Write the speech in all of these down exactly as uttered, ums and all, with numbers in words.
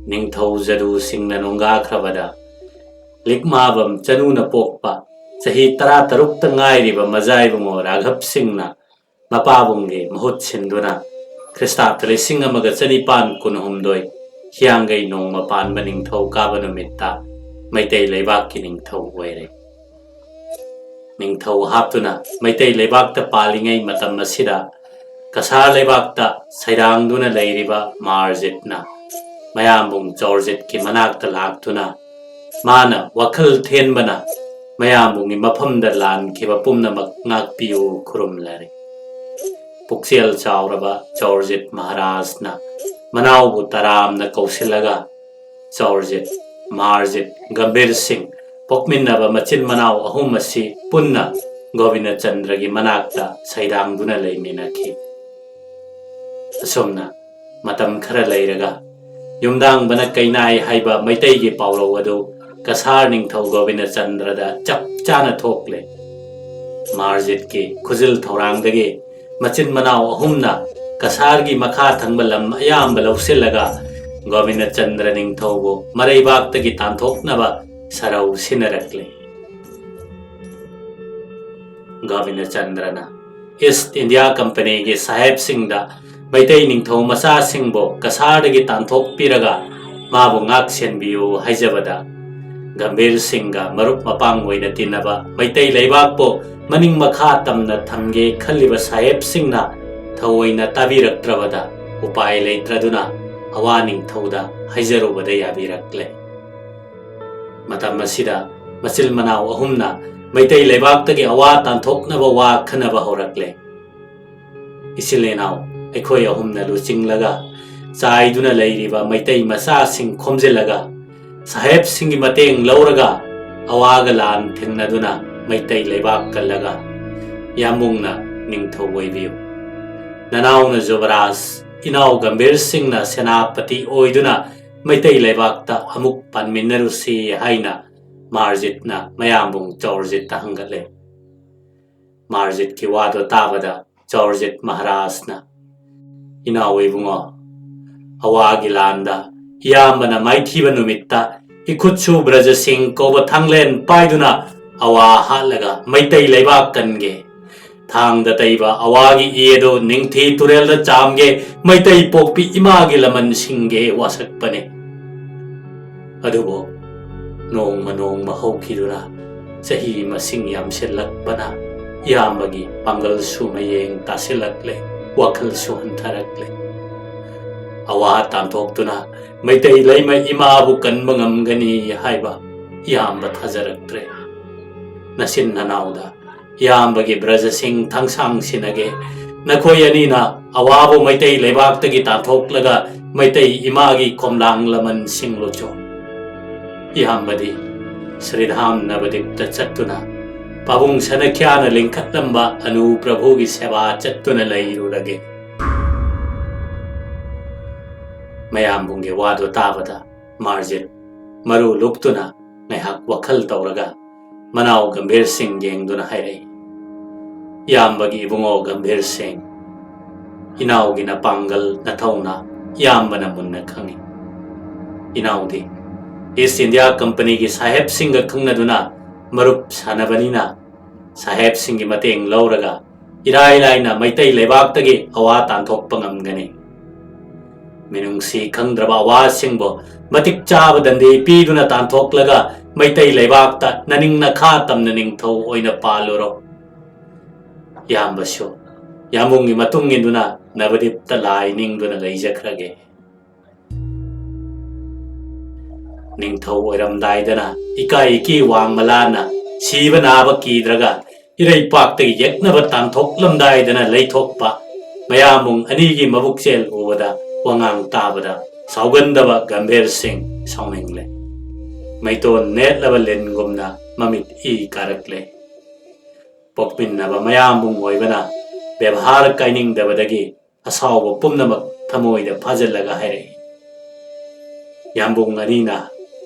ꯅꯤꯡꯊꯧ ꯖꯗꯨ ꯁꯤꯡꯅ ꯅꯣꯡꯒꯥꯈ꯭ꯔꯕꯗ, ꯂꯤꯛꯃꯥꯕꯝ ꯆꯅꯨꯅ ꯄꯣꯛꯄ ꯆꯍꯤ ꯇꯔꯥ ꯇꯔꯨꯛꯇ ꯉꯥꯏꯔꯤꯕ ꯃꯖꯥꯏꯕꯨꯡꯉꯣ ꯔꯥꯘꯕ ꯁꯤꯡꯅ ꯃꯄꯥꯕꯨꯡꯒꯤ ꯃꯍꯨꯠ ꯁꯤꯟꯗꯨꯅ ꯈ꯭ꯔꯤꯁꯇꯥꯕꯗ ꯂꯤꯁꯤꯡ ꯑꯃꯒ ꯆꯅꯤꯄꯥꯟ ꯀꯨꯟꯍꯨꯝꯗꯣꯏ ꯍꯤꯌꯥꯡꯒꯩ ꯅꯣꯡꯃ ꯄꯥꯟꯕ ꯅꯤꯡꯊꯧ ꯀꯥꯕ ꯅꯨꯃꯤꯠꯇ ꯃꯩꯇꯩ ꯂꯩꯕꯥꯛꯀꯤ ꯅꯤꯡꯊꯧ ꯑꯣꯏꯔꯦ꯫ ꯅꯤꯡꯊꯧ ꯍꯥꯞꯇꯨꯅ ꯃꯩꯇꯩ ꯂꯩꯕꯥꯛꯇ ꯄꯥꯜꯂꯤꯉꯩ ꯃꯇꯝ ꯑꯁꯤꯗ ꯀꯁꯥꯔ ꯂꯩꯕꯥꯛꯇ ꯁꯩꯗꯥꯡꯗꯨꯅ ꯂꯩꯔꯤꯕ ꯃꯥꯔꯖꯤꯠꯅ ꯃꯌꯥꯝꯕꯨꯡ ꯆꯧꯔꯖꯤꯠꯀꯤ ꯃꯅꯥꯛꯇ ꯂꯥꯛꯇꯨꯅ ꯃꯥꯅ ꯋꯥꯈꯜ ꯊꯦꯟꯕꯅ ꯃꯌꯥꯝꯕꯨꯡꯒꯤ ꯃꯐꯝꯗ ꯂꯥꯟꯈꯤꯕ ꯄꯨꯝꯅꯃꯛ ꯉꯥꯛꯄꯤꯌꯨ ꯈꯨꯔꯨꯝꯂꯔꯦ꯫ ꯄꯨꯛꯆꯦꯜ ꯆꯥꯎꯔꯕ ꯆꯧꯔꯖꯤꯠ ꯃꯍꯥꯔꯥꯖꯅ ꯃꯅꯥꯎꯕꯨ ꯇꯔꯥꯝꯅ ꯀꯧꯁꯤꯜꯂꯒ ꯆꯧꯔꯖꯤꯠ, ꯃꯥꯔꯖꯤꯠ, ꯒꯝꯚꯤꯔ ꯁꯤꯡ ꯄꯣꯛꯃꯤꯟꯅꯕ ꯃꯆꯤꯟ ꯃꯅꯥꯎ ꯑꯍꯨꯝ ꯑꯁꯤ ꯄꯨꯟꯅ ꯒꯣꯕꯤꯟꯗꯆꯟꯗ꯭ꯔꯒꯤ ꯃꯅꯥꯛꯇ ꯁꯩꯗꯥꯡꯗꯨꯅ ꯂꯩꯃꯤꯟꯅꯈꯤ꯫ ꯑꯁꯨꯝꯅ ꯃꯇꯝ ꯈꯔ ꯂꯩꯔꯒ ꯌꯨꯝꯗꯥꯡꯕꯅ ꯀꯩꯅꯥꯏ ꯍꯥꯏꯕ ꯃꯩꯇꯩꯒꯤ ꯄꯥꯎꯔꯧ ꯑꯗꯨ ꯀꯁꯥꯔ ꯅꯤꯡꯊꯧ ꯒꯣꯕꯤꯟꯗꯆꯟꯗ꯭ꯔꯗ ꯆꯞ ꯆꯥꯅ ꯊꯣꯛꯂꯦ꯫ ꯃꯥꯔꯖꯤꯠꯀꯤ ꯈꯨꯖꯤꯜ ꯊꯧꯔꯥꯡꯗꯒꯤ ꯃꯆꯤꯟ ꯃꯅꯥꯎ ꯑꯍꯨꯝꯅ ꯀꯁꯥꯔꯒꯤ ꯃꯈꯥ ꯊꯪꯕ ꯂꯝ ꯑꯌꯥꯝꯕ ꯂꯧꯁꯤꯜꯂꯒ ꯒꯣꯕꯤꯟꯗꯆꯟꯗ꯭ꯔ ꯅꯤꯡꯊꯧꯕꯨ ꯃꯔꯩꯕꯥꯛꯇꯒꯤ ꯇꯥꯟꯊꯣꯛꯅꯕ ꯁꯔꯧ ꯁꯤꯟꯅꯔꯛꯂꯦ꯫ ꯒꯣꯕꯤꯟꯗꯆꯟꯗ꯭ꯔꯅ ꯏꯁ꯭ꯠ ꯏꯟꯗꯤꯌꯥ ꯀꯝꯄꯅꯤꯒꯤ ꯁꯥꯍꯦꯕꯁꯤꯡꯗ ꯃꯩꯇꯩ ꯅꯤꯡꯊꯧ ꯃꯆꯥꯁꯤꯡꯕꯨ ꯀꯁꯥꯔꯗꯒꯤ ꯇꯥꯟꯊꯣꯛꯄꯤꯔꯒ ꯃꯥꯕꯨ ꯉꯥꯛ ꯁꯦꯟꯕꯤꯌꯨ ꯍꯥꯏꯖꯕꯗ, ꯒꯝꯚꯤꯔ ꯁꯤꯡꯒ ꯃꯔꯨꯞ ꯃꯄꯥꯡ ꯑꯣꯏꯅ ꯇꯤꯟꯅꯕ ꯃꯩꯇꯩ ꯂꯩꯕꯥꯛꯄꯨ ꯃꯅꯤꯡ ꯃꯈꯥ ꯇꯝꯅ ꯊꯝꯒꯦ ꯈꯜꯂꯤꯕ ꯁꯥꯍꯦꯕꯁꯤꯡꯅ ꯊꯑꯣꯏꯅ ꯇꯥꯕꯤꯔꯛꯇ꯭ꯔꯕꯗ ꯎꯄꯥꯏ ꯂꯩꯇ꯭ꯔꯗꯨꯅ ꯑꯋꯥ ꯅꯤꯡꯊꯧꯗ ꯍꯥꯏꯖꯔꯨꯕꯗ ꯌꯥꯕꯤꯔꯛꯂꯦ꯫ ꯃꯇꯝ ꯑꯁꯤꯗ ꯃꯆꯤꯜ ꯃꯅꯥꯎ ꯑꯍꯨꯝꯅ ꯃꯩꯇꯩ ꯂꯩꯕꯥꯛꯇꯒꯤ ꯑꯋꯥ ꯇꯥꯟꯊꯣꯛꯅꯕ ꯋꯥ ꯈꯟꯅꯕ ꯍꯧꯔꯛꯂꯦ꯫ ꯏꯆꯤꯜ ꯏꯅꯥꯎ ꯑꯩꯈꯣꯏ ꯑꯍꯨꯝꯅ ꯂꯨꯆꯤꯡꯂꯒ ꯆꯥꯏꯗꯨꯅ ꯂꯩꯔꯤꯕ ꯃꯩꯇꯩ ꯃꯆꯥꯁꯤꯡ ꯈꯣꯝꯖꯤꯜꯂꯒ ꯁꯥꯍꯦꯕꯁꯤꯡꯒꯤ ꯃꯇꯦꯡ ꯂꯧꯔꯒ ꯑꯋꯥꯒ ꯂꯥꯟ ꯊꯦꯡꯅꯗꯨꯅ ꯃꯩꯇꯩ ꯂꯩꯕꯥꯛ ꯀꯜꯂꯒ ꯌꯥꯝꯕꯨꯡꯅ ꯅꯤꯡꯊꯧ ꯑꯣꯏꯕꯤꯌꯨ꯫ ꯅꯅꯥꯎꯅ ꯖꯨꯕꯔꯥꯖ, ꯏꯅꯥꯎ ꯒꯝꯚꯤꯔ ꯁꯤꯡꯅ ꯁꯦꯅꯥꯄꯇꯤ ꯑꯣꯏꯗꯨꯅ ꯃꯩꯇꯩ ꯂꯩꯕꯥꯛꯇ ꯑꯃꯨꯛ ꯄꯥꯟꯃꯤꯟꯅꯔꯨꯁꯤ ꯍꯥꯏꯅ ꯃꯥꯔꯖꯤꯠꯅ ꯃꯌꯥꯝꯕꯨꯡ ꯆꯧꯔꯖꯤꯠꯇ ꯍꯪꯒꯠꯂꯦ꯫ ꯃꯥꯔꯖꯤꯠꯀꯤ ꯋꯥꯗꯣ ꯇꯥꯕꯗ ꯆꯧꯔꯖꯤꯠ ꯃꯍꯥꯔꯥꯖꯅ, "ꯏꯅꯥꯎ ꯏꯕꯨꯡꯉꯣ, ꯑꯋꯥꯒꯤ ꯂꯥꯟꯗ ꯏꯌꯥꯝꯕꯅ ꯃꯥꯏꯊꯤꯕ ꯅꯨꯃꯤꯠꯇ ꯏꯈꯨꯠꯁꯨ ꯕ꯭ꯔꯖꯁꯤꯡ ꯀꯧꯕ ꯊꯥꯡꯂꯦꯟ ꯄꯥꯏꯗꯨꯅ ꯑꯋꯥ ꯍꯥꯠꯂꯒ ꯃꯩꯇꯩ ꯂꯩꯕꯥꯛ ꯀꯟꯒꯦ꯫ ꯊꯥꯡꯗ ꯇꯩꯕ ꯑꯋꯥꯒꯤ ꯏ ꯑꯗꯨ ꯅꯤꯡꯊꯤ ꯇꯨꯔꯦꯜꯗ ꯆꯥꯝꯒꯦ, ꯃꯩꯇꯩ ꯄꯣꯛꯄꯤ ꯏꯃꯥꯒꯤ ꯂꯃꯟꯁꯤꯡꯒꯦ ꯋꯥꯁꯛꯄꯅꯤ꯫ ꯑꯗꯨꯕꯨ ꯅꯣꯡꯃ ꯅꯣꯡꯃ ꯍꯧꯈꯤꯗꯨꯅ ꯆꯍꯤ ꯃꯁꯤꯡ ꯌꯥꯝꯁꯤꯜꯂꯛꯄꯅ ꯏꯌꯥꯝꯕꯒꯤ ꯄꯥꯡꯒꯜꯁꯨ ꯃꯌꯦꯡ ꯇꯥꯁꯤꯜꯂꯛꯂꯦ, ꯋꯥꯈꯜꯁꯨ ꯍꯟꯊꯔꯛꯂꯦ꯫ ꯑꯋꯥ ꯇꯥꯟꯊꯣꯛꯇꯨꯅ ꯃꯩꯇꯩ ꯂꯩꯃ ꯏꯃꯥꯕꯨ ꯀꯟꯕ ꯉꯝꯒꯅꯤ ꯍꯥꯏꯕ ꯏꯌꯥꯝꯕ ꯊꯥꯖꯔꯛꯇ꯭ꯔꯦ꯫ ꯅꯆꯤꯟ ꯅꯅꯥꯎꯗ ꯏꯌꯥꯝꯕꯒꯤ ꯕ꯭ꯔꯖꯁꯤꯡ ꯊꯥꯡꯁꯥꯡ ꯁꯤꯟꯅꯒꯦ꯫ ꯅꯈꯣꯏ ꯑꯅꯤꯅ ꯑꯋꯥꯕꯨ ꯃꯩꯇꯩ ꯂꯩꯕꯥꯛꯇꯒꯤ ꯇꯥꯟꯊꯣꯛꯂꯒ ꯃꯩꯇꯩ ꯏꯃꯥꯒꯤ ꯈꯣꯝꯂꯥꯡ ꯂꯃꯟꯁꯤꯡ ꯂꯨꯆꯣ꯫ ꯏꯌꯥꯝꯕꯗꯤ ꯁ꯭ꯔꯤꯙꯥꯝ ꯅꯕꯗꯤꯞꯇ ꯆꯠꯇꯨꯅ ꯄꯥꯕꯨꯡ ꯁꯅꯈ꯭ꯌꯥꯅ ꯂꯤꯡꯈꯠꯂꯝꯕ ꯑꯅꯨ ꯄ꯭ꯔꯚꯨꯒꯤ ꯁꯦꯕꯥ ꯆꯠꯇꯨꯅ ꯂꯩꯔꯨꯔꯒꯦ꯫ ꯃꯌꯥꯝꯕꯨꯡꯒꯤ ꯋꯥꯗꯨ ꯇꯥꯕꯗ ꯃꯥꯔꯖꯤꯠ ꯃꯔꯨ ꯂꯨꯞꯇꯨꯅ ꯉꯥꯏꯍꯥꯛ ꯋꯥꯈꯜ ꯇꯧꯔꯒ ꯃꯅꯥꯎ ꯒꯝꯚꯤꯔ ꯁꯤꯡ ꯌꯦꯡꯗꯨꯅ ꯍꯥꯏꯔꯛꯏ, "ꯏꯌꯥꯝꯕꯒꯤ ꯏꯕꯨꯡꯉꯣ ꯒꯝꯚꯤꯔ ꯁꯤꯡ, ꯏꯅꯥꯎꯒꯤ ꯅꯄꯥꯡꯒꯜ ꯅꯊꯧꯅ ꯏꯌꯥꯝꯕꯅ ꯃꯨꯟꯅ ꯈꯪꯏ꯫ ꯏꯅꯥꯎꯗꯤ ꯏꯁ ꯏꯟꯗꯤꯌꯥ ꯀꯝꯄꯅꯤꯒꯤ ꯁꯥꯍꯦꯕꯁꯤꯡꯒ ꯈꯪꯅꯗꯨꯅ ꯃꯔꯨꯞ ꯁꯥꯟꯅꯕꯅꯤꯅ ꯁꯥꯍꯦꯕꯁꯤꯡꯒꯤ ꯃꯇꯦꯡ ꯂꯧꯔꯒ ꯏꯔꯥꯏ ꯂꯥꯏꯅ ꯃꯩꯇꯩ ꯂꯩꯕꯥꯛꯇꯒꯤ ꯑꯋꯥ ꯇꯥꯟꯊꯣꯛꯄ ꯉꯝꯒꯅꯤ꯫ ꯃꯤꯅꯨꯡꯁꯤ ꯈꯪꯗ꯭ꯔꯕ ꯑꯋꯥꯁꯤꯡꯕꯨ ꯃꯇꯤꯛ ꯆꯥꯕ ꯗꯟꯗꯤ ꯄꯤꯗꯨꯅ ꯇꯥꯟꯊꯣꯛꯂꯒ ꯃꯩꯇꯩ ꯂꯩꯕꯥꯛꯇ ꯅꯅꯤꯡ ꯅꯈꯥ ꯇꯝꯅ ꯅꯤꯡꯊꯧ ꯑꯣꯏꯅ ꯄꯥꯜꯂꯨꯔꯣ꯫ ꯏꯌꯥꯝꯕꯁꯨ ꯏꯌꯥꯝꯕꯨꯡꯒꯤ ꯃꯇꯨꯡ ꯏꯟꯗꯨꯅ ꯅꯕꯗꯤꯞꯇ ꯂꯥꯏ ꯅꯤꯡꯗꯨꯅ ꯂꯩꯖꯈ꯭ꯔꯒꯦ꯫ ꯅꯤꯡꯊꯧ ꯑꯣꯏꯔꯝꯗꯥꯏꯗꯅ ꯏꯀꯥꯏ ꯏꯀꯤ ꯋꯥꯡꯃ ꯂꯥꯟꯅ ꯁꯤꯕ ꯅꯥꯕ ꯀꯤꯗ꯭ꯔꯒ ꯏꯔꯩꯄꯥꯛꯇꯒꯤ ꯌꯦꯛꯅꯕ ꯇꯥꯟꯊꯣꯛꯂꯝꯗꯥꯏꯗꯅ ꯂꯩꯊꯣꯛꯄ ꯃꯌꯥꯝꯕꯨꯡ ꯑꯅꯤꯒꯤ ꯃꯕꯨꯛꯆꯦꯜ ꯎꯕꯗ ꯋꯥꯉꯥꯡ ꯇꯥꯕꯗ ꯁꯥꯎꯒꯟꯗꯕ ꯒꯝꯚꯤꯔ ꯁꯤꯡ ꯁꯥꯎꯅꯤꯡꯂꯦ꯫ ꯃꯩꯇꯣꯟ ꯅꯦꯠꯂꯕ ꯂꯤꯟꯒꯨꯝꯅ ꯃꯃꯤꯠ ꯏ ꯀꯥꯔꯛꯂꯦ꯫ ꯄꯣꯛꯃꯤꯟꯅꯕ ꯃꯌꯥꯝꯕꯨꯡ ꯑꯣꯏꯕꯅ ꯕꯦꯕꯍꯥꯔ ꯀꯥꯏꯅꯤꯡꯗꯕꯗꯒꯤ ꯑꯁꯥꯎꯕ ꯄꯨꯝꯅꯃꯛ ꯊꯃꯣꯏꯗ ꯐꯥꯖꯤꯜꯂꯒ ꯍꯥꯏꯔꯛꯏ, "ꯌꯥꯝꯕꯨꯡ ꯑꯅꯤꯅ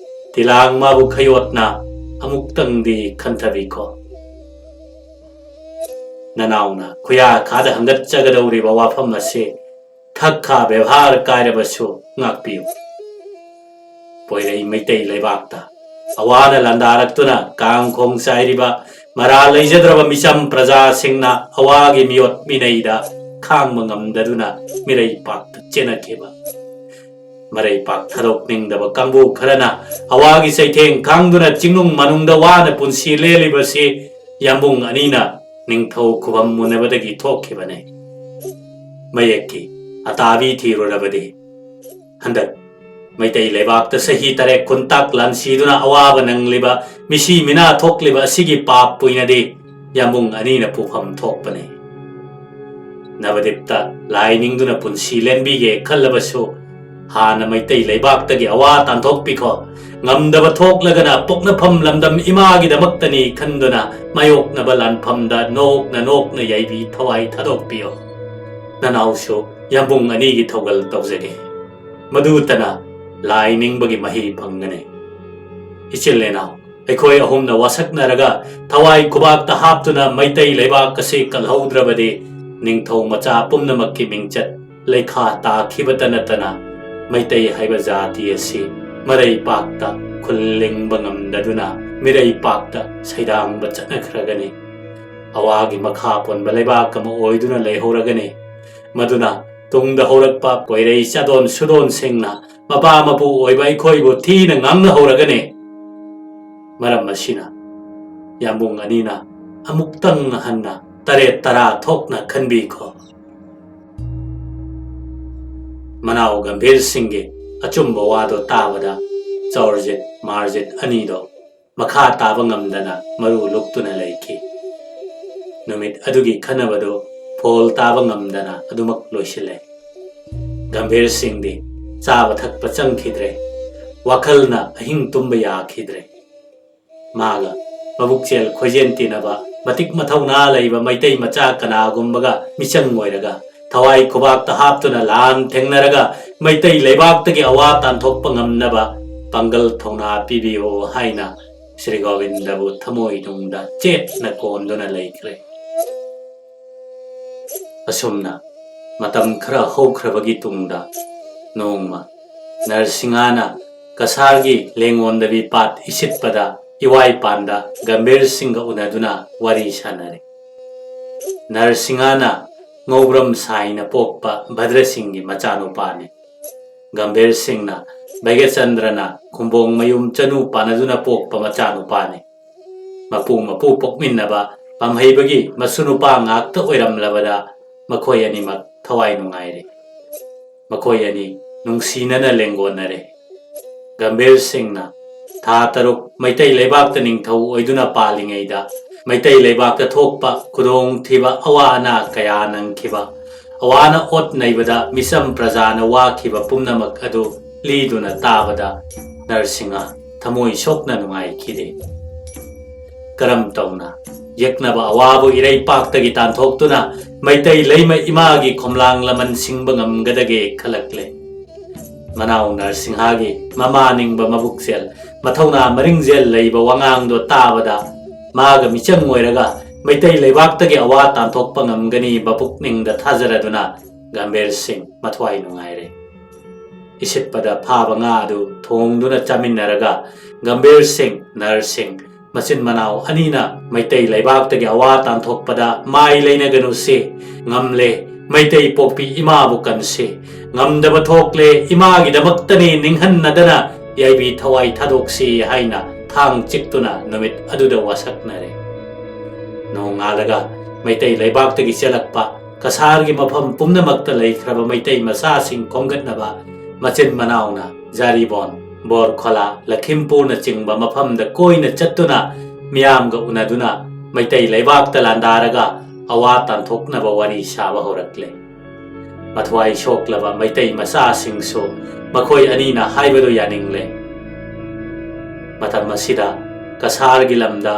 ꯇꯤꯂꯥꯡ ꯃꯥꯕꯨ ꯈꯌꯣꯠꯅ ꯑꯃꯨꯛꯇꯪꯗꯤ ꯈꯟꯊꯕꯤꯈꯣ꯫ ꯅꯅꯥꯎꯅ ꯈꯨꯌꯥ ꯈꯥꯗ ꯍꯪꯒꯠꯆꯒꯗꯧꯔꯤꯕ ꯋꯥꯐꯝ ꯑꯁꯤ ꯊꯛ ꯈꯥ ꯕꯦꯕꯍꯥꯔ ꯀꯥꯏꯔꯕꯁꯨ ꯉꯥꯛꯄꯤꯌꯨ꯫ ꯄꯣꯏꯔꯩ ꯃꯩꯇꯩ ꯂꯩꯕꯥꯛꯇ ꯑꯋꯥꯅ ꯂꯥꯟꯗꯥꯔꯛꯇꯨꯅ ꯀꯥꯡ ꯈꯣꯡ ꯆꯥꯏꯔꯤꯕ ꯃꯔꯥ ꯂꯩꯖꯗ꯭ꯔꯕ ꯃꯤꯆꯝ ꯄ꯭ꯔꯖꯥꯁꯤꯡꯅ ꯑꯋꯥꯒꯤ ꯃꯤꯑꯣꯠ ꯃꯤꯅꯩꯗ ꯈꯥꯡꯕ ꯉꯝꯗꯗꯨꯅ ꯃꯤꯔꯩ ꯄꯥꯛꯇ ꯆꯦꯟꯅꯈꯤꯕ, ꯃꯔꯩ ꯄꯥꯛ ꯊꯥꯗꯣꯛꯅꯤꯡꯗꯕ ꯀꯥꯡꯕꯨ ꯈꯔꯅ ꯑꯋꯥꯒꯤ ꯆꯩꯊꯦꯡ ꯈꯥꯡꯗꯨꯅ ꯆꯤꯡꯅꯨꯡ ꯃꯅꯨꯡꯗ ꯋꯥꯅ ꯄꯨꯟꯁꯤ ꯂꯦꯜꯂꯤꯕꯁꯤ ꯌꯥꯝꯕꯨꯡ ꯑꯅꯤꯅ ꯅꯤꯡꯊꯧ ꯈꯨꯕꯝ ꯃꯨꯟꯅꯕꯗꯒꯤ ꯊꯣꯛꯈꯤꯕꯅꯤ꯫ ꯃꯌꯦꯛꯀꯤ ꯑꯇꯥꯕꯤ ꯊꯤꯔꯨꯔꯕꯗꯤ, ꯍꯟꯗꯛ ꯃꯩꯇꯩ ꯂꯩꯕꯥꯛꯇ ꯆꯍꯤ ꯇꯔꯦꯠ ꯈꯨꯟꯇꯥꯛ ꯂꯥꯟꯁꯤꯗꯨꯅ ꯑꯋꯥꯕ ꯅꯪꯂꯤꯕ, ꯃꯤꯁꯤ ꯃꯤꯅꯥ ꯊꯣꯛꯂꯤꯕ ꯑꯁꯤꯒꯤ ꯄꯥꯞ ꯄꯨꯏꯅꯗꯤ ꯌꯥꯝꯕꯨꯡ ꯑꯅꯤꯅ ꯄꯨꯐꯝ ꯊꯣꯛꯄꯅꯤ꯫ ꯅꯕꯗꯤꯞꯇ ꯂꯥꯏ ꯅꯤꯡꯗꯨꯅ ꯄꯨꯟꯁꯤ ꯂꯦꯟꯕꯤꯒꯦ ꯈꯜꯂꯕꯁꯨ, ꯍꯥꯟꯅ ꯃꯩꯇꯩ ꯂꯩꯕꯥꯛꯇꯒꯤ ꯑꯋꯥ ꯇꯥꯟꯊꯣꯛꯄꯤꯈꯣ꯫ ꯉꯝꯗꯕ ꯊꯣꯛꯂꯒꯅ ꯄꯣꯛꯅꯐꯝ ꯂꯝꯗꯝ ꯏꯃꯥꯒꯤꯗꯃꯛꯇꯅꯤ ꯈꯟꯗꯨꯅ ꯃꯥꯌꯣꯛꯅꯕ ꯂꯥꯟꯐꯝꯗ ꯅꯣꯛꯅ ꯅꯣꯛꯅ ꯌꯩꯕꯤ ꯊꯋꯥꯏ ꯊꯥꯗꯣꯛꯄꯤꯌꯣ꯫ ꯅꯅꯥꯎꯁꯨ ꯌꯥꯝꯕꯨꯡ ꯑꯅꯤꯒꯤ ꯊꯧꯒꯜ ꯇꯧꯖꯒꯦ꯫ ꯃꯗꯨꯇꯅ ꯂꯥꯏ ꯅꯤꯡꯕꯒꯤ ꯃꯍꯩ ꯐꯪꯒꯅꯤ꯫ ꯏꯆꯤꯜ ꯏꯅꯥꯎ, ꯑꯩꯈꯣꯏ ꯑꯍꯨꯝꯅ ꯋꯥꯁꯛꯅꯔꯒ ꯊꯋꯥꯏ ꯈꯨꯕꯥꯛꯇ ꯍꯥꯞꯇꯨꯅ ꯃꯩꯇꯩ ꯂꯩꯕꯥꯛ ꯑꯁꯤ ꯀꯜꯍꯧꯗ꯭ꯔꯕꯗꯤ ꯅꯤꯡꯊꯧ ꯃꯆꯥ ꯄꯨꯝꯅꯃꯛꯀꯤ ꯃꯤꯡꯆꯠ ꯂꯩꯈꯥ ꯇꯥꯈꯤꯕꯇ ꯅꯠꯇꯅ ꯃꯩꯇꯩ ꯍꯥꯏꯕ ꯖꯥꯇꯤ ꯑꯁꯤ ꯃꯔꯩ ꯄꯥꯛꯇ ꯈꯨꯜ ꯂꯤꯡꯕ ꯉꯝꯗꯗꯨꯅ ꯃꯤꯔꯩ ꯄꯥꯛꯇ ꯁꯩꯗꯥꯡꯕ ꯆꯠꯅꯈ꯭ꯔꯒꯅꯤ꯫ ꯑꯋꯥꯒꯤ ꯃꯈꯥ ꯄꯣꯟꯕ ꯂꯩꯕꯥꯛ ꯑꯃ ꯑꯣꯏꯗꯨꯅ ꯂꯩꯍꯧꯔꯒꯅꯤ꯫ ꯃꯗꯨꯅ ꯇꯨꯡꯗ ꯍꯧꯔꯛꯄ ꯄꯣꯏꯔꯩ ꯆꯥꯗꯣꯟ ꯁꯨꯗꯣꯟꯁꯤꯡꯅ ꯃꯄꯥ ꯃꯄꯨ ꯑꯣꯏꯕ ꯑꯩꯈꯣꯏꯕꯨ ꯊꯤꯅ ꯉꯥꯡꯅꯍꯧꯔꯒꯅꯤ꯫ ꯃꯔꯝ ꯑꯁꯤꯅ ꯌꯥꯝꯕꯨꯡ ꯑꯅꯤꯅ ꯑꯃꯨꯛꯇꯪ ꯍꯟꯅ ꯇꯔꯦꯠ ꯇꯔꯥ ꯊꯣꯛꯅ ꯈꯟꯕꯤꯈꯣ꯫ ꯃꯅꯥꯎ ꯒꯝꯚꯤꯔ ꯁꯤꯡꯒꯤ ꯑꯆꯨꯝꯕ ꯋꯥꯗꯣ ꯇꯥꯕꯗ ꯆꯧꯔꯖꯤꯠ ꯃꯥꯔꯖꯤꯠ ꯑꯅꯤꯗꯣ ꯃꯈꯥ ꯇꯥꯕ ꯉꯝꯗꯅ ꯃꯔꯨ ꯂꯨꯞꯇꯨꯅ ꯂꯩꯈꯤ꯫ ꯅꯨꯃꯤꯠ ꯑꯗꯨꯒꯤ ꯈꯟꯅꯕꯗꯨ ꯐꯣꯜ ꯇꯥꯕ ꯉꯝꯗꯅ ꯑꯗꯨꯃꯛ ꯂꯣꯏꯁꯤꯜꯂꯦ꯫ ꯒꯝꯚꯤꯔ ꯁꯤꯡꯗꯤ ꯆꯥꯕ ꯊꯛꯄ ꯆꯪꯈꯤꯗ꯭ꯔꯦ꯫ ꯋꯥꯈꯜꯅ ꯑꯍꯤꯡ ꯇꯨꯝꯕ ꯌꯥꯈꯤꯗ꯭ꯔꯦ꯫ ꯃꯥꯒ ꯃꯕꯨꯛꯆꯦꯜ ꯈꯣꯏꯖꯦꯜ ꯇꯤꯟꯅꯕ, ꯃꯇꯤꯛ ꯃꯊꯧꯅꯥ ꯂꯩꯕ ꯃꯩꯇꯩ ꯃꯆꯥ ꯀꯅꯥꯒꯨꯝꯕꯒ ꯃꯤꯆꯪ ꯑꯣꯏꯔꯒ ꯊꯋꯥꯏ ꯈꯨꯕꯥꯛꯇ ꯍꯥꯞꯇꯨꯅ ꯂꯥꯟ ꯊꯦꯡꯅꯔꯒ ꯃꯩꯇꯩ ꯂꯩꯕꯥꯛꯇꯒꯤ ꯑꯋꯥ ꯇꯥꯟꯊꯣꯛꯄ ꯉꯝꯅꯕ ꯄꯥꯡꯒꯜ ꯊꯧꯅꯥ ꯄꯤꯕꯤꯌꯨ ꯍꯥꯏꯅ ꯁ꯭ꯔꯤ ꯒꯣꯕꯤꯟꯗꯕꯨ ꯊꯃꯣꯏꯅꯨꯡꯗ ꯆꯦꯠꯅ ꯀꯣꯟꯗꯨꯅ ꯂꯩꯈ꯭ꯔꯦ꯫ ꯑꯁꯨꯝꯅ ꯃꯇꯝ ꯈꯔ ꯍꯧꯈ꯭ꯔꯕꯒꯤ ꯇꯨꯡꯗ ꯅꯣꯡꯃ ꯅꯔꯁꯤꯡꯍꯅ ꯀꯁꯥꯔꯒꯤ ꯂꯦꯡꯉꯣꯟꯗꯕꯤ ꯄꯥꯠ ꯏꯁꯤꯠꯄꯗ ꯏꯋꯥꯏ ꯄꯥꯟꯗ ꯒꯝꯚꯤꯔ ꯁꯤꯡꯒ ꯎꯅꯗꯨꯅ ꯋꯥꯔꯤ ꯁꯥꯟꯅꯔꯦ꯫ ꯅꯔꯁꯤꯡꯍꯅ ꯉꯧꯕ꯭ꯔꯝ ꯁꯥꯏꯅ ꯄꯣꯛꯄ ꯚꯗ꯭ꯔ ꯁꯤꯡꯒꯤ ꯃꯆꯥꯅꯨꯄꯥꯅꯤ꯫ ꯒꯝꯚꯤꯔ ꯁꯤꯡꯅ ꯚꯩꯒ꯭ꯌꯆꯟꯗ꯭ꯔꯅ ꯈꯨꯝꯕꯣꯡ ꯃꯌꯨꯝ ꯆꯅꯨ ꯄꯥꯟꯅꯗꯨꯅ ꯄꯣꯛꯄ ꯃꯆꯥꯅꯨꯄꯥꯅꯤ꯫ ꯃꯄꯨ ꯃꯄꯨ ꯄꯣꯛꯃꯤꯟꯅꯕ ꯄꯥꯝꯍꯩꯕꯒꯤ ꯃꯁꯨ ꯅꯨꯄꯥ ꯉꯥꯛꯇ ꯑꯣꯏꯔꯝꯂꯕꯗ ꯃꯈꯣꯏ ꯑꯅꯤꯃꯛ ꯊꯋꯥꯏ ꯅꯨꯡꯉꯥꯏꯔꯦ꯫ ꯃꯈꯣꯏ ꯑꯅꯤ ꯅꯨꯡꯁꯤꯅꯅ ꯂꯦꯡꯒꯣꯟꯅꯔꯦ꯫ ꯒꯝꯚꯤꯔ ꯁꯤꯡꯅ ꯊꯥ ꯇꯔꯨꯛ ꯃꯩꯇꯩ ꯂꯩꯕꯥꯛꯇ ꯅꯤꯡꯊꯧ ꯑꯣꯏꯗꯨꯅ ꯄꯥꯜꯂꯤꯉꯩꯗ ꯃꯩꯇꯩ ꯂꯩꯕꯥꯛꯇ ꯊꯣꯛꯄ ꯈꯨꯗꯣꯡꯊꯤꯕ ꯑꯋꯥ ꯑꯅꯥ ꯀꯌꯥ ꯅꯪꯈꯤꯕ, ꯑꯋꯥꯅ ꯑꯣꯠ ꯅꯩꯕꯗ ꯃꯤꯆꯝ ꯄ꯭ꯔꯖꯥꯅ ꯋꯥꯈꯤꯕ ꯄꯨꯝꯅꯃꯛ ꯑꯗꯨ ꯂꯤꯗꯨꯅ ꯇꯥꯕꯗ ꯅꯔꯁꯤꯡꯍ ꯊꯃꯣꯏ ꯁꯣꯛꯅ ꯅꯨꯡꯉꯥꯏꯈꯤꯗꯦ꯫ ꯀꯔꯝ ꯇꯧꯅ ꯌꯦꯛꯅꯕ ꯑꯋꯥꯕꯨ ꯏꯔꯩꯄꯥꯛꯇꯒꯤ ꯇꯥꯟꯊꯣꯛꯇꯨꯅ ꯃꯩꯇꯩ ꯂꯩꯃ ꯏꯃꯥꯒꯤ ꯈꯣꯝꯂꯥꯡ ꯂꯃꯟ ꯁꯤꯡꯕ ꯉꯝꯒꯗꯒꯦ ꯈꯜꯂꯛꯂꯦ꯫ ꯃꯅꯥꯎ ꯅꯔꯁꯤꯡꯍꯒꯤ ꯃꯃꯥ ꯅꯤꯡꯕ ꯃꯕꯨꯛꯆꯦꯜ, ꯃꯊꯧꯅꯥ ꯃꯔꯤꯡꯖꯦꯜ ꯂꯩꯕ ꯋꯥꯉꯥꯡꯗꯣ ꯇꯥꯕꯗ ꯃꯥꯒ ꯃꯤꯆꯪ ꯑꯣꯏꯔꯒ ꯃꯩꯇꯩ ꯂꯩꯕꯥꯛꯇꯒꯤ ꯑꯋꯥ ꯇꯥꯟꯊꯣꯛꯄ ꯉꯝꯒꯅꯤ ꯃꯄꯨꯛꯅꯤꯡꯗ ꯊꯥꯖꯔꯗꯨꯅ ꯒꯝꯚꯤꯔ ꯁꯤꯡ ꯃꯊ꯭ꯋꯥꯏ ꯅꯨꯡꯉꯥꯏꯔꯦ꯫ ꯏꯁꯤꯠꯄꯗ ꯐꯥꯕ ꯉꯥ ꯑꯗꯨ ꯊꯣꯡꯗꯨꯅ ꯆꯥꯃꯤꯟꯅꯔꯒ ꯒꯝꯚꯤꯔ ꯁꯤꯡ, ꯅꯔꯁꯤꯡ, ꯃꯆꯤꯟ ꯃꯅꯥꯎ ꯑꯅꯤꯅ ꯃꯩꯇꯩ ꯂꯩꯕꯥꯛꯇꯒꯤ ꯑꯋꯥ ꯇꯥꯟꯊꯣꯛꯄꯗ ꯃꯥꯏ ꯂꯩꯅꯒꯅꯨꯁꯤ, ꯉꯝꯂꯦ, ꯃꯩꯇꯩ ꯄꯣꯛꯄꯤ ꯏꯃꯥꯕꯨ ꯀꯟꯁꯤ, ꯉꯝꯗꯕ ꯊꯣꯛꯂꯦ, ꯏꯃꯥꯒꯤꯗꯃꯛꯇꯅꯤ ꯅꯤꯡꯍꯟꯅꯗꯅ ꯌꯥꯏꯕꯤ ꯊꯋꯥꯏ ꯊꯥꯗꯣꯛꯁꯤ ꯍꯥꯏꯅ ꯊꯥꯡ ꯆꯤꯛꯇꯨꯅ ꯅꯨꯃꯤꯠ ꯑꯗꯨꯗ ꯋꯥꯁꯛꯅꯔꯦ꯫ ꯅꯣꯡꯉꯥꯜꯂꯒ ꯃꯩꯇꯩ ꯂꯩꯕꯥꯛꯇꯒꯤ ꯆꯦꯜꯂꯛꯄ ꯀꯁꯥꯔꯒꯤ ꯃꯐꯝ ꯄꯨꯝꯅꯃꯛꯇ ꯂꯩꯈ꯭ꯔꯕ ꯃꯩꯇꯩ ꯃꯆꯥꯁꯤꯡ ꯈꯣꯝꯒꯠꯅꯕ ꯃꯆꯤꯟ ꯃꯅꯥꯎꯅ ꯖꯥꯔꯤꯕꯣꯟ, ꯕꯣꯔꯈꯣꯂꯥ, ꯂꯈꯤꯝꯄꯨꯔꯅꯆꯤꯡꯕ ꯃꯐꯝꯗ ꯀꯣꯏꯅ ꯆꯠꯇꯨꯅ ꯃꯤꯌꯥꯝꯒ ꯎꯅꯗꯨꯅ ꯃꯩꯇꯩ ꯂꯩꯕꯥꯛꯇ ꯂꯥꯟꯗꯥꯔꯒ ꯑꯋꯥ ꯇꯥꯟꯊꯣꯛꯅꯕ ꯋꯥꯔꯤ ꯁꯥꯕ ꯍꯧꯔꯛꯂꯦ꯫ ꯃꯊ꯭ꯋꯥꯏ ꯁꯣꯛꯂꯕ ꯃꯩꯇꯩ ꯃꯆꯥꯁꯤꯡꯁꯨ ꯃꯈꯣꯏ ꯑꯅꯤꯅ ꯍꯥꯏꯕꯗꯨ ꯌꯥꯅꯤꯡꯂꯦ꯫ ꯃꯇꯝ ꯑꯁꯤꯗ ꯀꯁꯥꯔꯒꯤ ꯂꯝꯗ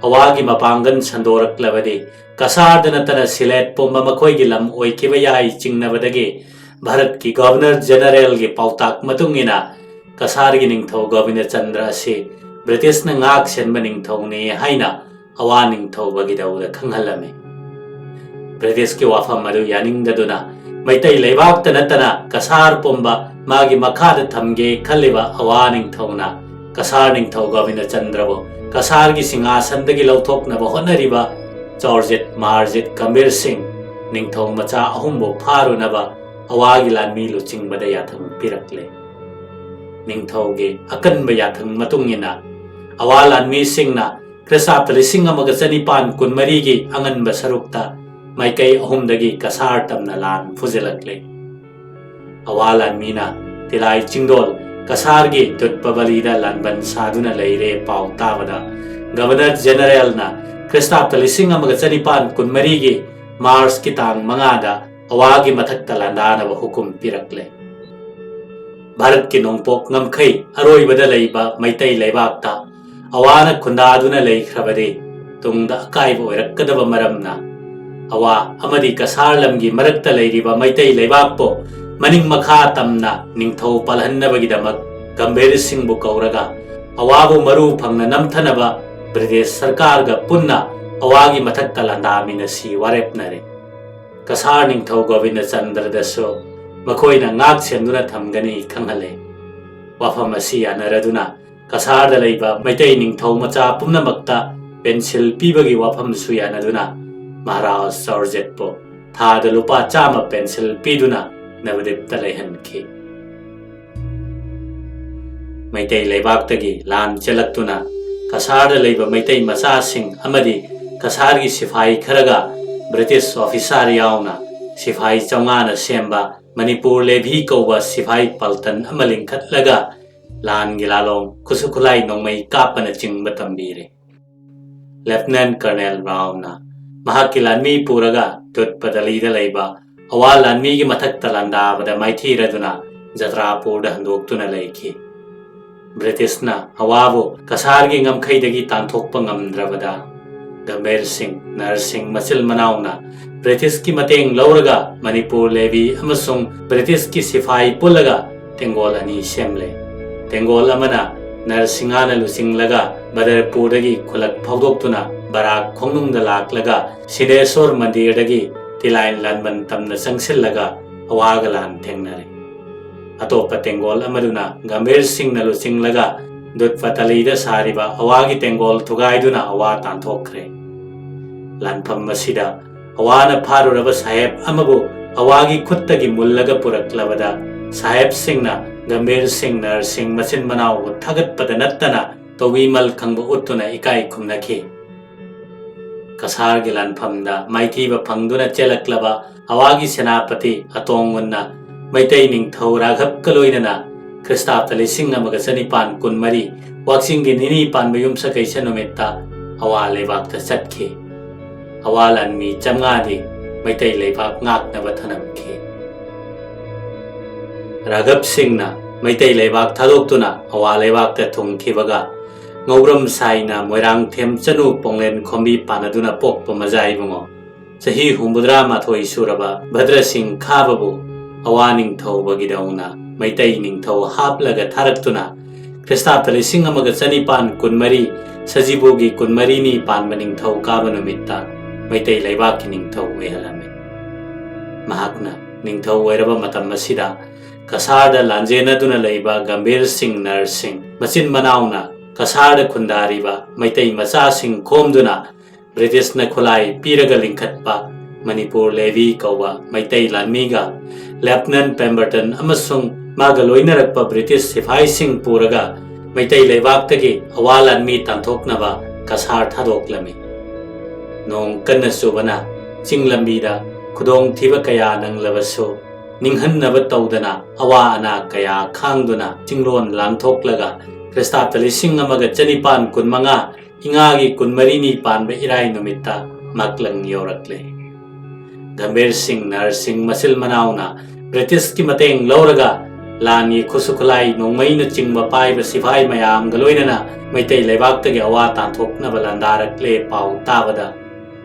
ꯑꯋꯥꯒꯤ ꯃꯄꯥꯡꯒꯜ ꯁꯟꯗꯣꯔꯛꯂꯕꯗꯤ ꯀꯁꯥꯔꯗ ꯅꯠꯇꯅ ꯁꯤꯂꯦꯠ ꯄꯨꯝꯕ ꯃꯈꯣꯏꯒꯤ ꯂꯝ ꯑꯣꯏꯈꯤꯕ ꯌꯥꯏ ꯆꯤꯡꯅꯕꯗꯒꯤ ꯚꯥꯔꯠꯀꯤ ꯒꯚꯔꯅꯔ ꯖꯦꯅꯔꯦꯜꯒꯤ ꯄꯥꯎꯇꯥꯛ ꯃꯇꯨꯡ ꯏꯟꯅ ꯀꯁꯥꯔꯒꯤ ꯅꯤꯡꯊꯧ ꯒꯣꯕꯤꯟꯗꯆꯟꯗ꯭ꯔ ꯑꯁꯤ ꯕ꯭ꯔꯤꯇꯤꯁꯅ ꯉꯥꯛ ꯁꯦꯟꯕ ꯅꯤꯡꯊꯧꯅꯤ ꯍꯥꯏꯅ ꯑꯋꯥ ꯅꯤꯡꯊꯧ ꯕꯒꯤꯗꯧꯗ ꯈꯪꯍꯜꯂꯝꯃꯤ꯫ ꯕ꯭ꯔꯤꯇꯤꯁꯀꯤ ꯋꯥꯐꯝ ꯑꯗꯨ ꯌꯥꯅꯤꯡꯗꯗꯨꯅ ꯃꯩꯇꯩ ꯂꯩꯕꯥꯛꯇ ꯅꯠꯇꯅ ꯀꯁꯥꯔ ꯄꯨꯝꯕ ꯃꯥꯒꯤ ꯃꯈꯥꯗ ꯊꯝꯒꯦ ꯈꯜꯂꯤꯕ ꯑꯋꯥ ꯅꯤꯡꯊꯧꯅ ꯀꯁꯥꯔ ꯅꯤꯡꯊꯧ ꯒꯣꯕꯤꯟꯗꯆꯟꯗ꯭ꯔꯕꯨ ꯀꯁꯥꯔꯒꯤ ꯁꯤꯡꯍꯥꯁꯟꯗꯒꯤ ꯂꯧꯊꯣꯛꯅꯕ ꯍꯣꯠꯅꯔꯤꯕ ꯆꯧꯔꯖꯤꯠ, ꯃꯍꯥꯔꯖꯤꯠ, ꯒꯝꯚꯤꯔ ꯁꯤꯡ ꯅꯤꯡꯊꯧ ꯃꯆꯥ ꯑꯍꯨꯝꯕꯨ ꯐꯥꯔꯨꯅꯕ ꯑꯋꯥꯒꯤ ꯂꯥꯟꯃꯤ ꯂꯨꯆꯤꯡꯕꯗ ꯌꯥꯊꯪ ꯄꯤꯔꯛꯂꯦ꯫ ꯅꯤꯡꯊꯧꯒꯤ ꯑꯀꯟꯕ ꯌꯥꯊꯪ ꯃꯇꯨꯡ ꯏꯟꯅ ꯑꯋꯥ ꯂꯥꯟꯃꯤꯁꯤꯡꯅ ꯈ꯭ꯔꯤꯁꯇꯥꯕꯇ ꯂꯤꯁꯤꯡ ꯑꯃꯒ ꯆꯅꯤꯄꯥꯟ ꯀꯨꯟꯃꯔꯤꯒꯤ ꯑꯉꯟꯕ ꯁꯔꯨꯛꯇ ꯃꯥꯏꯀꯩ ꯑꯍꯨꯝꯗꯒꯤ ꯀꯁꯥꯔ ꯇꯝꯅ ꯂꯥꯟ ꯐꯨꯖꯤꯜꯂꯛꯂꯦ꯫ ꯑꯋꯥ ꯂꯥꯟꯃꯤꯅ ꯇꯤꯂꯥꯏ ꯆꯤꯡꯗꯣꯜ ꯀꯁꯥꯔꯒꯤ ꯗꯨꯠꯄꯕꯂꯤꯗ ꯂꯥꯟꯕꯟ ꯁꯥꯗꯨꯅ ꯂꯩꯔꯦ ꯄꯥꯎ ꯇꯥꯕꯗ ꯒꯕꯔꯅꯔ ꯖꯦꯅꯔꯦꯜꯅ ꯈ꯭ꯔꯤꯁꯇꯥꯕꯇ ꯂꯤꯁꯤꯡ ꯑꯃꯒ ꯆꯅꯤꯄꯥꯟ ꯀꯨꯟꯃꯔꯤꯒꯤ ꯃꯥꯔꯆꯀꯤ ꯇꯥꯡ ꯃꯉꯥꯗ ꯑꯋꯥꯒꯤ ꯃꯊꯛꯇ ꯂꯥꯟꯗꯥꯅꯕ ꯍꯨꯀꯨꯝ ꯄꯤꯔꯛꯂꯦ꯫ ꯚꯥꯔꯠꯀꯤ ꯅꯣꯡꯄꯣꯛ ꯉꯝꯈꯩ ꯑꯔꯣꯏꯕꯗ ꯂꯩꯕ ꯃꯩꯇꯩ ꯂꯩꯕꯥꯛꯇ ꯑꯋꯥꯅ ꯈꯨꯟꯗꯥꯗꯨꯅ ꯂꯩꯈ꯭ꯔꯕꯗꯤ ꯇꯨꯡꯗ ꯑꯀꯥꯏꯕ ꯑꯣꯏꯔꯛꯀꯗꯕ ꯃꯔꯝꯅ ꯑꯋꯥ ꯑꯃꯗꯤ ꯀꯁꯥꯔ ꯂꯝꯒꯤ ꯃꯔꯛꯇ ꯂꯩꯔꯤꯕ ꯃꯩꯇꯩ ꯂꯩꯕꯥꯛꯄꯨ ꯃꯅꯤꯡ ꯃꯈꯥ ꯇꯝꯅ ꯅꯤꯡꯊꯧ ꯄꯥꯜꯍꯟꯅꯕꯒꯤꯗꯃꯛ ꯒꯝꯚꯤꯔ ꯁꯤꯡꯕꯨ ꯀꯧꯔꯒ ꯑꯋꯥꯕꯨ ꯃꯔꯨ ꯐꯪꯅ ꯅꯝꯊꯅꯕ ꯕ꯭ꯔꯤꯇꯤꯁ ꯁꯔꯀꯥꯔꯒ ꯄꯨꯟꯅ ꯑꯋꯥꯒꯤ ꯃꯊꯛꯇ ꯂꯥꯟꯗꯥꯃꯤꯟꯅꯁꯤ ꯋꯥꯔꯦꯞꯅꯔꯦ꯫ ꯀꯁꯥꯔ ꯅꯤꯡꯊꯧ ꯒꯣꯕꯤꯟꯗꯆꯟꯗ꯭ꯔꯗꯁꯨ ꯃꯈꯣꯏꯅ ꯉꯥꯛ ꯁꯦꯟꯗꯨꯅ ꯊꯝꯒꯅꯤ ꯈꯪꯍꯜꯂꯦ꯫ ꯋꯥꯐꯝ ꯑꯁꯤ ꯌꯥꯅꯔꯗꯨꯅ ꯀꯁꯥꯔꯗ ꯂꯩꯕ ꯃꯩꯇꯩ ꯅꯤꯡꯊꯧ ꯃꯆꯥ ꯄꯨꯝꯅꯃꯛꯇ ꯄꯦꯟꯁꯤꯜ ꯄꯤꯕꯒꯤ ꯋꯥꯐꯝꯁꯨ ꯌꯥꯅꯗꯨꯅ ꯃꯍꯥꯔꯥꯖ ꯆꯧꯔꯖꯤꯠꯄꯨ ꯊꯥꯗ ꯂꯨꯄꯥ ꯆꯥꯝꯃ ꯄꯦꯟꯁꯤꯜ ꯄꯤꯗꯨꯅ ꯅꯕꯗꯤꯞꯇ ꯂꯩꯍꯟꯈꯤ꯫ ꯃꯩꯇꯩ ꯂꯩꯕꯥꯛꯇꯒꯤ ꯂꯥꯟ ꯆꯦꯜꯂꯛꯇꯨꯅ ꯀꯁꯥꯔꯗ ꯂꯩꯕ ꯃꯩꯇꯩ ꯃꯆꯥꯁꯤꯡ ꯑꯃꯗꯤ ꯀꯁꯥꯔꯒꯤ ꯁꯤꯐꯥꯏ ꯈꯔꯒ ꯕ꯭ꯔꯤꯇꯤꯁ ꯑꯣꯐꯤꯁꯥꯔ ꯌꯥꯎꯅ ꯁꯤꯐꯥꯏ ꯆꯥꯝꯃꯉꯥꯅ ꯁꯦꯝꯕ ꯃꯅꯤꯄꯨꯔ ꯂꯦꯚꯤ ꯀꯧꯕ ꯁꯤꯐꯥꯏ ꯄꯥꯜꯇꯟ ꯑꯃ ꯂꯤꯡꯈꯠꯂꯒ ꯂꯥꯟꯒꯤ ꯂꯥꯂꯣꯡ, ꯈꯨꯠꯁꯨ ꯈꯨꯠꯂꯥꯏ ꯅꯣꯡꯃꯩ ꯀꯥꯞꯄꯅꯆꯤꯡꯕ ꯇꯝꯕꯤꯔꯦ꯫ ꯂꯦꯐꯇꯤꯅꯦꯟ ꯀꯔꯅꯦꯜ ꯔꯥꯎꯅ ꯃꯍꯥꯛꯀꯤ ꯂꯥꯟꯃꯤ ꯄꯨꯔꯒ ꯗꯨꯠꯄꯗꯂꯤꯗ ꯂꯩꯕ ꯑꯋꯥ ꯂꯥꯟꯃꯤꯒꯤ ꯃꯊꯛꯇ ꯂꯥꯟꯗꯥꯕꯗ ꯃꯥꯏꯊꯤꯔꯗꯨꯅ ꯖꯇ꯭ꯔꯥꯄꯨꯔꯗ ꯍꯟꯗꯣꯛꯇꯨꯅ ꯂꯩꯈꯤ꯫ ꯕ꯭ꯔꯤꯇꯤꯁꯅ ꯑꯋꯥꯕꯨ ꯀꯁꯥꯔꯒꯤ ꯉꯝꯈꯩꯗꯒꯤ ꯇꯥꯟꯊꯣꯛꯄ ꯉꯝꯗ꯭ꯔꯕꯗ ꯒꯝꯚꯤꯔ ꯁꯤꯡ, ꯅꯔ ꯁꯤꯡ ꯃꯆꯤꯜ ꯃꯅꯥꯎꯅ ꯕ꯭ꯔꯤꯇꯤꯁꯀꯤ ꯃꯇꯦꯡ ꯂꯧꯔꯒ ꯃꯅꯤꯄꯨꯔ ꯂꯦꯚꯤ ꯑꯃꯁꯨꯡ ꯕ꯭ꯔꯤꯇꯤꯁꯀꯤ ꯁꯤꯐꯥꯏ ꯄꯨꯜꯂꯒ ꯇꯦꯡꯒꯣꯜ ꯑꯅꯤ ꯁꯦꯝꯂꯦ꯫ ꯇꯦꯡꯒꯣꯜ ꯑꯃꯅ ꯅꯔ ꯁꯤꯡꯍꯅ ꯂꯨꯆꯤꯡꯂꯒ ꯕꯗꯔꯄꯨꯔꯗꯒꯤ ꯈꯨꯂꯛ ꯐꯥꯎꯗꯣꯛꯇꯨꯅ ꯕꯔꯥꯛ ꯈꯣꯡꯅꯨꯡꯗ ꯂꯥꯛꯂꯒ ꯁꯤꯅꯦꯁꯣꯔ ꯃꯟꯗꯤꯔꯗꯒꯤ ꯇꯤꯂꯥꯏꯟ ꯂꯥꯟꯕꯟ ꯇꯝꯅ ꯆꯪꯁꯤꯜꯂꯒ ꯑꯋꯥꯒ ꯂꯥꯟ ꯊꯦꯡꯅꯔꯦ꯫ ꯑꯇꯣꯞꯄ ꯇꯦꯡꯒꯣꯜ ꯑꯃꯗꯨꯅ ꯒꯝꯚꯤꯔ ꯁꯤꯡꯅ ꯂꯨꯆꯤꯡꯂꯒ ꯗꯨꯠꯄꯇꯂꯤꯗ ꯁꯥꯔꯤꯕ ꯑꯋꯥꯒꯤ ꯇꯦꯡꯒꯣꯜ ꯊꯨꯒꯥꯏꯗꯨꯅ ꯑꯋꯥ ꯇꯥꯟꯊꯣꯛꯈ꯭ꯔꯦ꯫ ꯂꯥꯟꯐꯝ ꯑꯁꯤꯗ ꯑꯋꯥꯅ ꯐꯥꯔꯨꯔꯕ ꯁꯥꯍꯦꯕ ꯑꯃꯕꯨ ꯑꯋꯥꯒꯤ ꯈꯨꯠꯇꯒꯤ ꯃꯨꯜꯂꯒ ꯄꯨꯔꯛꯂꯕꯗ, ꯁꯥꯍꯦꯕꯁꯤꯡꯅ ꯒꯝꯚꯤꯔ ꯁꯤꯡ ꯅꯔ ꯁꯤꯡ ꯃꯆꯤꯟ ꯃꯅꯥꯎꯕꯨ ꯊꯥꯒꯠꯄꯗ ꯅꯠꯇꯅ ꯇꯧꯕꯤ ꯃꯜ ꯈꯪꯕ ꯎꯠꯇꯨꯅ ꯏꯀꯥꯏ ꯈꯨꯝꯅꯈꯤ꯫ ꯀꯁꯥꯔꯒꯤ ꯂꯥꯟꯐꯝꯗ ꯃꯥꯏꯊꯤꯕ ꯐꯪꯗꯨꯅ ꯆꯦꯜꯂꯛꯂꯕ ꯑꯋꯥꯒꯤ ꯁꯦꯅꯥꯄꯇꯤ ꯑꯇꯣꯡꯉꯨꯟꯅ ꯃꯩꯇꯩ ꯅꯤꯡꯊꯧ ꯔꯥꯘꯕꯀ ꯂꯣꯏꯅꯅ ꯈ꯭ꯔꯤꯁꯇꯥꯕꯗ ꯂꯤꯁꯤꯡ ꯑꯃꯒ ꯆꯅꯤꯄꯥꯟ ꯀꯨꯟꯃꯔꯤ ꯋꯥꯛꯆꯤꯡꯒꯤ ꯅꯤꯅꯤ ꯄꯥꯟꯕ ꯌꯨꯝꯁꯀꯩꯁ ꯅꯨꯃꯤꯠꯇ ꯑꯋꯥ ꯂꯩꯕꯥꯛꯇ ꯆꯠꯈꯤ꯫ ꯑꯋꯥ ꯂꯥꯟꯃꯤ ꯆꯥꯝꯃꯉꯥꯗꯤ ꯃꯩꯇꯩ ꯂꯩꯕꯥꯛ ꯉꯥꯛꯅꯕ ꯊꯅꯝꯈꯤ꯫ ꯔꯥꯘꯕ ꯁꯤꯡꯅ ꯃꯩꯇꯩ ꯂꯩꯕꯥꯛ ꯊꯥꯗꯣꯛꯇꯨꯅ ꯑꯋꯥ ꯂꯩꯕꯥꯛꯇ ꯊꯨꯡꯈꯤꯕꯒ, ꯉꯧꯔꯝ ꯁꯥꯏꯅ ꯃꯣꯏꯔꯥꯡꯊꯦꯝ ꯆꯅꯨ ꯄꯣꯡꯂꯦꯟ ꯈꯣꯝꯕꯤ ꯄꯥꯟꯅꯗꯨꯅ ꯄꯣꯛꯄ ꯃꯖꯥ ꯏꯕꯨꯡꯉꯣ, ꯆꯍꯤ ꯍꯨꯝꯐꯨꯇꯔꯥ ꯃꯥꯊꯣꯏ ꯁꯨꯔꯕ ꯚꯗ꯭ꯔ ꯁꯤꯡ ꯈꯥꯕꯕꯨ ꯑꯋꯥ ꯅꯤꯡꯊꯧꯕꯒꯤꯗꯧꯅ ꯃꯩꯇꯩ ꯅꯤꯡꯊꯧ ꯍꯥꯞꯂꯒ ꯊꯥꯔꯛꯇꯨꯅ, ꯈ꯭ꯔꯤꯁꯇꯥꯕꯗ ꯂꯤꯁꯤꯡ ꯑꯃꯒ ꯆꯅꯤꯄꯥꯟ ꯀꯨꯟꯃꯔꯤ ꯁꯖꯤꯕꯨꯒꯤ ꯀꯨꯟꯃꯔꯤꯅꯤ ꯄꯥꯟꯕ ꯅꯤꯡꯊꯧ ꯀꯥꯕ ꯅꯨꯃꯤꯠꯇ ꯃꯩꯇꯩ ꯂꯩꯕꯥꯛꯀꯤ ꯅꯤꯡꯊꯧ ꯑꯣꯏꯍꯜꯂꯝꯃꯤ꯫ ꯃꯍꯥꯛꯅ ꯅꯤꯡꯊꯧ ꯑꯣꯏꯔꯕ ꯃꯇꯝ ꯑꯁꯤꯗ ꯀꯁꯥꯔꯗ ꯂꯥꯟꯖꯦꯟꯅꯗꯨꯅ ꯂꯩꯕ ꯒꯝꯚꯤꯔ ꯁꯤꯡ ꯅꯔ ꯁꯤꯡ ꯃꯆꯤꯟ ꯃꯅꯥꯎꯅ ꯀꯁꯥꯔꯗ ꯈꯨꯟꯗꯥꯔꯤꯕ ꯃꯩꯇꯩ ꯃꯆꯥꯁꯤꯡ ꯈꯣꯝꯗꯨꯅ ꯕ꯭ꯔꯤꯇꯤꯁꯅ ꯈꯨꯠꯂꯥꯏ ꯄꯤꯔꯒ ꯂꯤꯡꯈꯠꯄ ꯃꯅꯤꯄꯨꯔ ꯂꯦꯚꯤ ꯀꯧꯕ ꯃꯩꯇꯩ ꯂꯥꯟꯃꯤꯒ ꯂꯦꯐꯇꯤꯅꯦꯟ ꯄꯦꯝꯕꯔꯇꯟ ꯑꯃꯁꯨꯡ ꯃꯥꯒ ꯂꯣꯏꯅꯔꯛꯄ ꯕ꯭ꯔꯤꯇꯤꯁ ꯁꯤꯐꯥꯏꯁꯤꯡ ꯄꯨꯔꯒ ꯃꯩꯇꯩ ꯂꯩꯕꯥꯛꯇꯒꯤ ꯑꯋꯥ ꯂꯥꯟꯃꯤ ꯇꯥꯟꯊꯣꯛꯅꯕ ꯀꯁꯥꯔ ꯊꯥꯗꯣꯛꯂꯝꯃꯤ꯫ ꯅꯣꯡ ꯀꯟꯅ ꯆꯨꯕꯅ ꯆꯤꯡ ꯂꯝꯕꯤꯗ ꯈꯨꯗꯣꯡꯊꯤꯕ ꯀꯌꯥ ꯅꯪꯂꯕꯁꯨ, ꯅꯤꯡꯍꯟꯅꯕ ꯇꯧꯗꯅ ꯑꯋꯥ ꯑꯅꯥ ꯀꯌꯥ ꯈꯥꯡꯗꯨꯅ ꯆꯤꯡꯂꯣꯟ ꯂꯥꯟꯊꯣꯛꯂꯒ ꯈ꯭ꯔꯤꯁꯇꯥꯕꯗ ꯂꯤꯁꯤꯡ ꯑꯃꯒ ꯆꯅꯤꯄꯥꯟ ꯀꯨꯟꯃꯉꯥ ꯏꯉꯥꯒꯤ ꯀꯨꯟꯃꯔꯤꯅꯤ ꯄꯥꯟꯕ ꯏꯔꯥꯏ ꯅꯨꯃꯤꯠꯇ ꯃꯥꯛꯂꯪ ꯌꯧꯔꯛꯂꯦ꯫ ꯒꯝꯚꯤꯔ ꯁꯤꯡ ꯅꯔ ꯁꯤꯡ ꯃꯆꯤꯜ ꯃꯅꯥꯎꯅ ꯕ꯭ꯔꯤꯇꯤꯁꯀꯤ ꯃꯇꯦꯡ ꯂꯧꯔꯒ ꯂꯥꯟꯒꯤ ꯈꯨꯠꯁꯨ ꯈꯨꯠꯂꯥꯏ ꯅꯣꯡꯃꯩꯅꯆꯤꯡꯕ ꯄꯥꯏꯕ ꯁꯤꯐꯥꯏ ꯃꯌꯥꯝꯒ ꯂꯣꯏꯅꯅ ꯃꯩꯇꯩ ꯂꯩꯕꯥꯛꯇꯒꯤ ꯑꯋꯥ ꯇꯥꯟꯊꯣꯛꯅꯕ ꯂꯥꯟꯗꯥꯔꯛꯂꯦ ꯄꯥꯎ ꯇꯥꯕꯗ,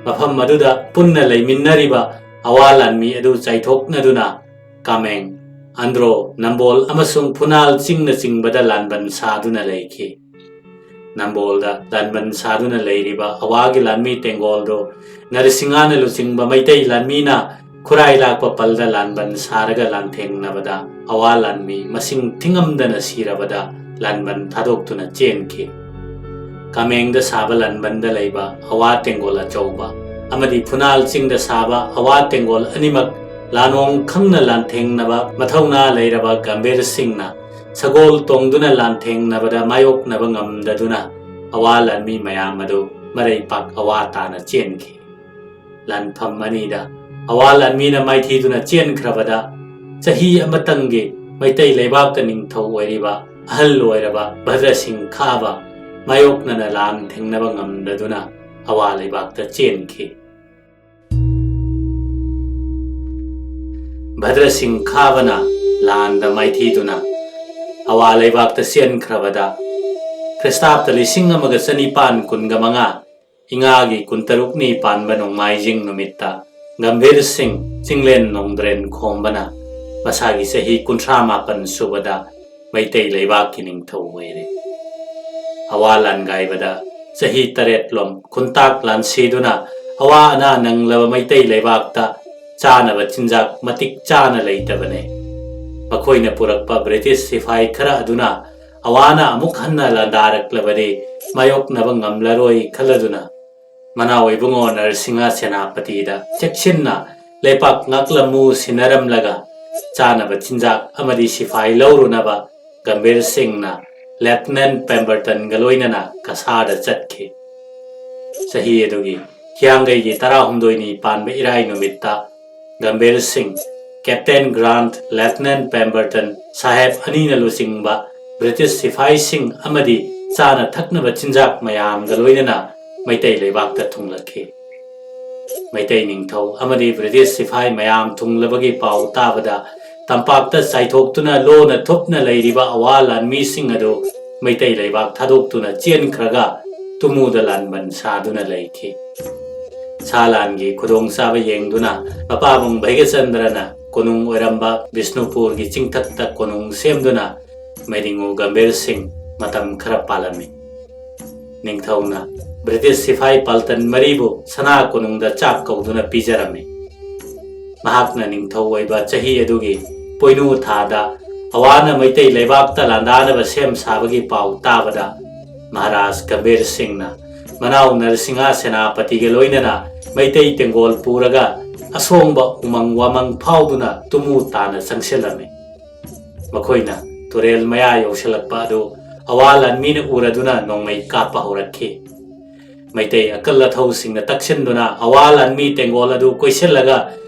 ꯃꯐꯝ ꯑꯗꯨꯗ ꯄꯨꯟꯅ ꯂꯩꯃꯤꯟꯅꯔꯤꯕ ꯑꯋꯥ ꯂꯥꯟꯃꯤ ꯑꯗꯨ ꯆꯥꯏꯊꯣꯛꯅꯗꯨꯅ ꯀꯥꯃꯦꯡ, ꯑꯟꯗ꯭ꯔꯣ, ꯅꯝꯕꯣꯜ ꯑꯃꯁꯨꯡ ꯐꯨꯅꯥꯜ ꯆꯤꯡꯅꯆꯤꯡꯕꯗ ꯂꯥꯟꯕꯟ ꯁꯥꯗꯨꯅ ꯂꯩꯈꯤ꯫ ꯅꯝꯕꯣꯜꯗ ꯂꯥꯟꯕꯟ ꯁꯥꯗꯨꯅ ꯂꯩꯔꯤꯕ ꯑꯋꯥꯒꯤ ꯂꯥꯟꯃꯤ ꯇꯦꯡꯒꯣꯜꯗꯨ ꯅꯔꯁꯤꯡꯍꯥꯅ ꯂꯨꯆꯤꯡꯕ ꯃꯩꯇꯩ ꯂꯥꯟꯃꯤꯅ ꯈꯨꯔꯥꯏ ꯂꯥꯛꯄ ꯄꯜꯗ ꯂꯥꯟꯕꯟ ꯁꯥꯔꯒ ꯂꯥꯟꯊꯦꯡꯅꯕꯗ ꯑꯋꯥ ꯂꯥꯟꯃꯤ ꯃꯁꯤꯡ ꯊꯤꯉꯝꯗꯅ ꯁꯤꯔꯕꯗ ꯂꯥꯟꯕꯟ ꯊꯥꯗꯣꯛꯇꯨꯅ ꯆꯦꯟꯈꯤ꯫ ꯀꯥꯃꯦꯡꯗ ꯁꯥꯕ ꯂꯥꯟꯕꯟꯗ ꯂꯩꯕ ꯑꯋꯥ ꯇꯦꯡꯒꯣꯜ ꯑꯆꯧꯕ ꯑꯃꯗꯤ ꯐꯨꯅꯥꯜ ꯆꯤꯡꯗ ꯁꯥꯕ ꯑꯋꯥ ꯇꯦꯡꯒꯣꯜ ꯑꯅꯤꯃꯛ ꯂꯥꯟꯑꯣꯡ ꯈꯪꯅ ꯂꯥꯟꯊꯦꯡꯅꯕ ꯃꯊꯧꯅꯥ ꯂꯩꯔꯕ ꯒꯝꯚꯤꯔ ꯁꯤꯡꯅ ꯁꯒꯣꯜ ꯇꯣꯡꯗꯨꯅ ꯂꯥꯟꯊꯦꯡꯅꯕꯗ ꯃꯥꯌꯣꯛꯅꯕ ꯉꯝꯗꯗꯨꯅ ꯑꯋꯥ ꯂꯥꯟꯃꯤ ꯃꯌꯥꯝ ꯑꯗꯨ ꯃꯔꯩꯄꯥꯛ ꯑꯋꯥ ꯇꯥꯅ ꯆꯦꯟꯈꯤ꯫ ꯂꯥꯟꯐꯝ ꯑꯅꯤꯗ ꯑꯋꯥ ꯂꯥꯟꯃꯤꯅ ꯃꯥꯏꯊꯤꯗꯨꯅ ꯆꯦꯟꯈ꯭ꯔꯕꯗ ꯆꯍꯤ ꯑꯃꯇꯪꯒꯤ ꯃꯩꯇꯩ ꯂꯩꯕꯥꯛꯇ ꯅꯤꯡꯊꯧ ꯑꯣꯏꯔꯤꯕ ꯑꯍꯜ ꯑꯣꯏꯔꯕ ꯚꯗ꯭ꯔꯁꯤꯡ ꯈꯥꯕ ꯃꯥꯌꯣꯛꯅꯅ ꯂꯥꯟ ꯊꯦꯡꯅꯕ ꯉꯝꯗꯗꯨꯅ ꯑꯋꯥ ꯂꯩꯕꯥꯛꯇ ꯆꯦꯟꯈꯤ꯫ ꯚꯗ꯭ꯔꯁꯤꯡ ꯈꯥꯕꯅ ꯂꯥꯟꯗ ꯃꯥꯏꯊꯤꯗꯨꯅ ꯑꯋꯥ ꯂꯩꯕꯥꯛꯇ ꯆꯦꯟꯈ꯭ꯔꯕꯗ ꯈ꯭ꯔꯤꯁꯇꯥꯕꯇ ꯂꯤꯁꯤꯡ ꯑꯃꯒ ꯆꯅꯤꯄꯥꯟ ꯀꯨꯟꯒ ꯃꯉꯥ ꯏꯉꯥꯒꯤ ꯀꯨꯟꯇꯔꯨꯛꯅꯤ ꯄꯥꯟꯕ ꯅꯣꯡꯃꯥꯏꯖꯤꯡ ꯅꯨꯃꯤꯠꯇ ꯒꯝꯚꯤꯔ ꯁꯤꯡ ꯆꯤꯡꯂꯦꯟ ꯅꯣꯡꯗ꯭ꯔꯦꯟ ꯈꯣꯝꯕꯅ ꯃꯁꯥꯒꯤ ꯆꯍꯤ ꯀꯨꯟꯊ꯭ꯔꯥ ꯃꯥꯄꯟ ꯁꯨꯕꯗ ꯃꯩꯇꯩ ꯂꯩꯕꯥꯛꯀꯤ ꯅꯤꯡꯊꯧ ꯑꯣꯏꯔꯦ꯫ ꯑꯋꯥ ꯂꯥꯟꯒꯥꯏꯕꯗ ꯆꯍꯤ ꯇꯔꯦꯠꯂꯣꯝ ꯈꯨꯟꯇꯥꯛ ꯂꯥꯟꯁꯤꯗꯨꯅ ꯑꯋꯥ ꯑꯅꯥ ꯅꯪꯂꯕ ꯃꯩꯇꯩ ꯂꯩꯕꯥꯛꯇ ꯆꯥꯅꯕ ꯆꯤꯟꯖꯥꯛ ꯃꯇꯤꯛ ꯆꯥꯅ ꯂꯩꯇꯕꯅꯦ꯫ ꯃꯈꯣꯏꯅ ꯄꯨꯔꯛꯄ ꯕ꯭ꯔꯤꯇꯤꯁ ꯁꯤꯐꯥꯏ ꯈꯔ ꯑꯗꯨꯅ ꯑꯋꯥꯅ ꯑꯃꯨꯛ ꯍꯟꯅ ꯂꯥꯟꯗꯥꯔꯛꯂꯕꯗꯤ ꯃꯥꯌꯣꯛꯅꯕ ꯉꯝꯂꯔꯣꯏ ꯈꯜꯂꯗꯨꯅ ꯃꯅꯥꯎ ꯏꯕꯨꯡꯉꯣ ꯅꯔꯁꯤꯡꯍ ꯁꯦꯅꯥꯄꯇꯤꯗ ꯆꯦꯛꯁꯤꯟꯅ ꯂꯩꯄꯥꯛ ꯉꯥꯛꯂꯝꯃꯨ ꯁꯤꯟꯅꯔꯝꯂꯒ ꯆꯥꯅꯕ ꯆꯤꯟꯖꯥꯛ ꯑꯃꯗꯤ ꯁꯤꯐꯥꯏ ꯂꯧꯔꯨꯅꯕ ꯒꯝꯚꯤꯔ ꯁꯤꯡꯅ ꯂꯦꯐꯇꯤꯅꯦꯟ ꯄꯦꯝꯕꯔꯇꯟꯒ ꯂꯣꯏꯅꯅ ꯀꯁꯥꯔꯗ ꯆꯠꯈꯤ꯫ ꯆꯍꯤ ꯑꯗꯨꯒꯤ ꯍꯤꯌꯥꯡꯒꯩꯒꯤ ꯇꯔꯥꯍꯨꯝꯗꯣꯏꯅꯤ ꯄꯥꯟꯕ ꯏꯔꯥꯏ ꯅꯨꯃꯤꯠꯇ ꯒꯝꯚꯤꯔ ꯁꯤꯡ, ꯀꯦꯞꯇꯦꯟ ꯒ꯭ꯔꯥꯟꯠ, ꯂꯦꯐꯇꯤꯅꯦꯟ ꯄꯦꯝꯕꯔꯇꯟ ꯁꯥꯍꯦꯕ ꯑꯅꯤꯅ ꯂꯨꯆꯤꯡꯕ ꯕ꯭ꯔꯤꯇꯤꯁ ꯁꯤꯐꯥꯏꯁꯤꯡ ꯑꯃꯗꯤ ꯆꯥꯅ ꯊꯛꯅꯕ ꯆꯤꯟꯖꯥꯛ ꯃꯌꯥꯝꯒ ꯂꯣꯏꯅꯅ ꯃꯩꯇꯩ ꯂꯩꯕꯥꯛꯇ ꯊꯨꯡꯂꯛꯈꯤ꯫ ꯃꯩꯇꯩ ꯅꯤꯡꯊꯧ ꯑꯃꯗꯤ ꯕ꯭ꯔꯤꯇꯤꯁ ꯁꯤꯐꯥꯏ ꯃꯌꯥꯝ ꯊꯨꯡꯂꯕꯒꯤ ꯄꯥꯎ ꯇꯥꯕꯗ ꯇꯝꯄꯥꯛꯇ ꯆꯥꯏꯊꯣꯛꯇꯨꯅ ꯂꯣꯟꯅ ꯊꯨꯞꯅ ꯂꯩꯔꯤꯕ ꯑꯋꯥ ꯂꯥꯟꯃꯤꯁꯤꯡ ꯑꯗꯨ ꯃꯩꯇꯩ ꯂꯩꯕꯥꯛ ꯊꯥꯗꯣꯛꯇꯨꯅ ꯆꯦꯟꯈ꯭ꯔꯒ ꯇꯨꯃꯨꯗ ꯂꯥꯟꯕꯟ ꯁꯥꯗꯨꯅ ꯂꯩꯈꯤ꯫ ꯁꯥ ꯂꯥꯟꯒꯤ ꯈꯨꯗꯣꯡꯆꯥꯕ ꯌꯦꯡꯗꯨꯅ ꯃꯄꯥꯕꯨꯡ ꯚꯩꯒꯆꯟꯗ꯭ꯔꯅ ꯀꯣꯅꯨꯡ ꯑꯣꯏꯔꯝꯕ ꯕꯤꯁꯅꯨꯄꯨꯔꯒꯤ ꯆꯤꯡꯊꯛꯇ ꯀꯣꯅꯨꯡ ꯁꯦꯝꯗꯨꯅ ꯃꯩꯗꯤꯡꯉꯨ ꯒꯝꯚꯤꯔ ꯁꯤꯡ ꯃꯇꯝ ꯈꯔ ꯄꯥꯜꯂꯝꯃꯤ꯫ ꯅꯤꯡꯊꯧꯅ ꯕ꯭ꯔꯤꯇꯤꯁ ꯁꯤꯐꯥꯏ ꯄꯥꯜꯇꯟ ꯃꯔꯤꯕꯨ ꯁꯅꯥ ꯀꯣꯅꯨꯡꯗ ꯆꯥꯛ ꯀꯧꯗꯨꯅ ꯄꯤꯖꯔꯝꯃꯤ꯫ ꯃꯍꯥꯛꯅ ꯅꯤꯡꯊꯧ ꯑꯣꯏꯕ ꯆꯍꯤ ꯑꯗꯨꯒꯤ ꯄꯣꯏꯅꯨ ꯊꯥꯗ ꯑꯋꯥꯅ ꯃꯩꯇꯩ ꯂꯩꯕꯥꯛꯇ ꯂꯥꯟꯗꯥꯅꯕ ꯁꯦꯝ ꯁꯥꯕꯒꯤ ꯄꯥꯎ ꯇꯥꯕꯗ ꯃꯍꯥꯔꯥꯖ ꯒꯝꯚꯤꯔ ꯁꯤꯡꯅ ꯃꯅꯥꯎ ꯅꯔꯁꯤꯡꯍ ꯁꯦꯅꯥꯄꯇꯤꯒ ꯂꯣꯏꯅꯅ ꯃꯩꯇꯩ ꯇꯦꯡꯒꯣꯜ ꯄꯨꯔꯒ ꯑꯁꯣꯡꯕ ꯎꯃꯪ ꯋꯥꯃꯪ ꯐꯥꯎꯗꯨꯅ ꯇꯨꯃꯨ ꯇꯥꯅ ꯆꯪꯁꯤꯜꯂꯝꯃꯤ꯫ ꯃꯈꯣꯏꯅ ꯇꯨꯔꯦꯜ ꯃꯌꯥ ꯌꯧꯁꯤꯜꯂꯛꯄ ꯑꯗꯨ ꯑꯋꯥ ꯂꯥꯟꯃꯤꯅ ꯎꯔꯗꯨꯅ ꯅꯣꯡꯃꯩ ꯀꯥꯞꯄ ꯍꯧꯔꯛꯈꯤ꯫ ꯃꯩꯇꯩ ꯑꯀꯜ ꯑꯊꯧꯁꯤꯡꯅ ꯇꯛꯁꯤꯟꯗꯨꯅ ꯑꯋꯥ ꯂꯥꯟꯃꯤ ꯇꯦꯡꯒꯣꯜ ꯑꯗꯨ ꯀꯣꯏꯁꯤꯜꯂꯒ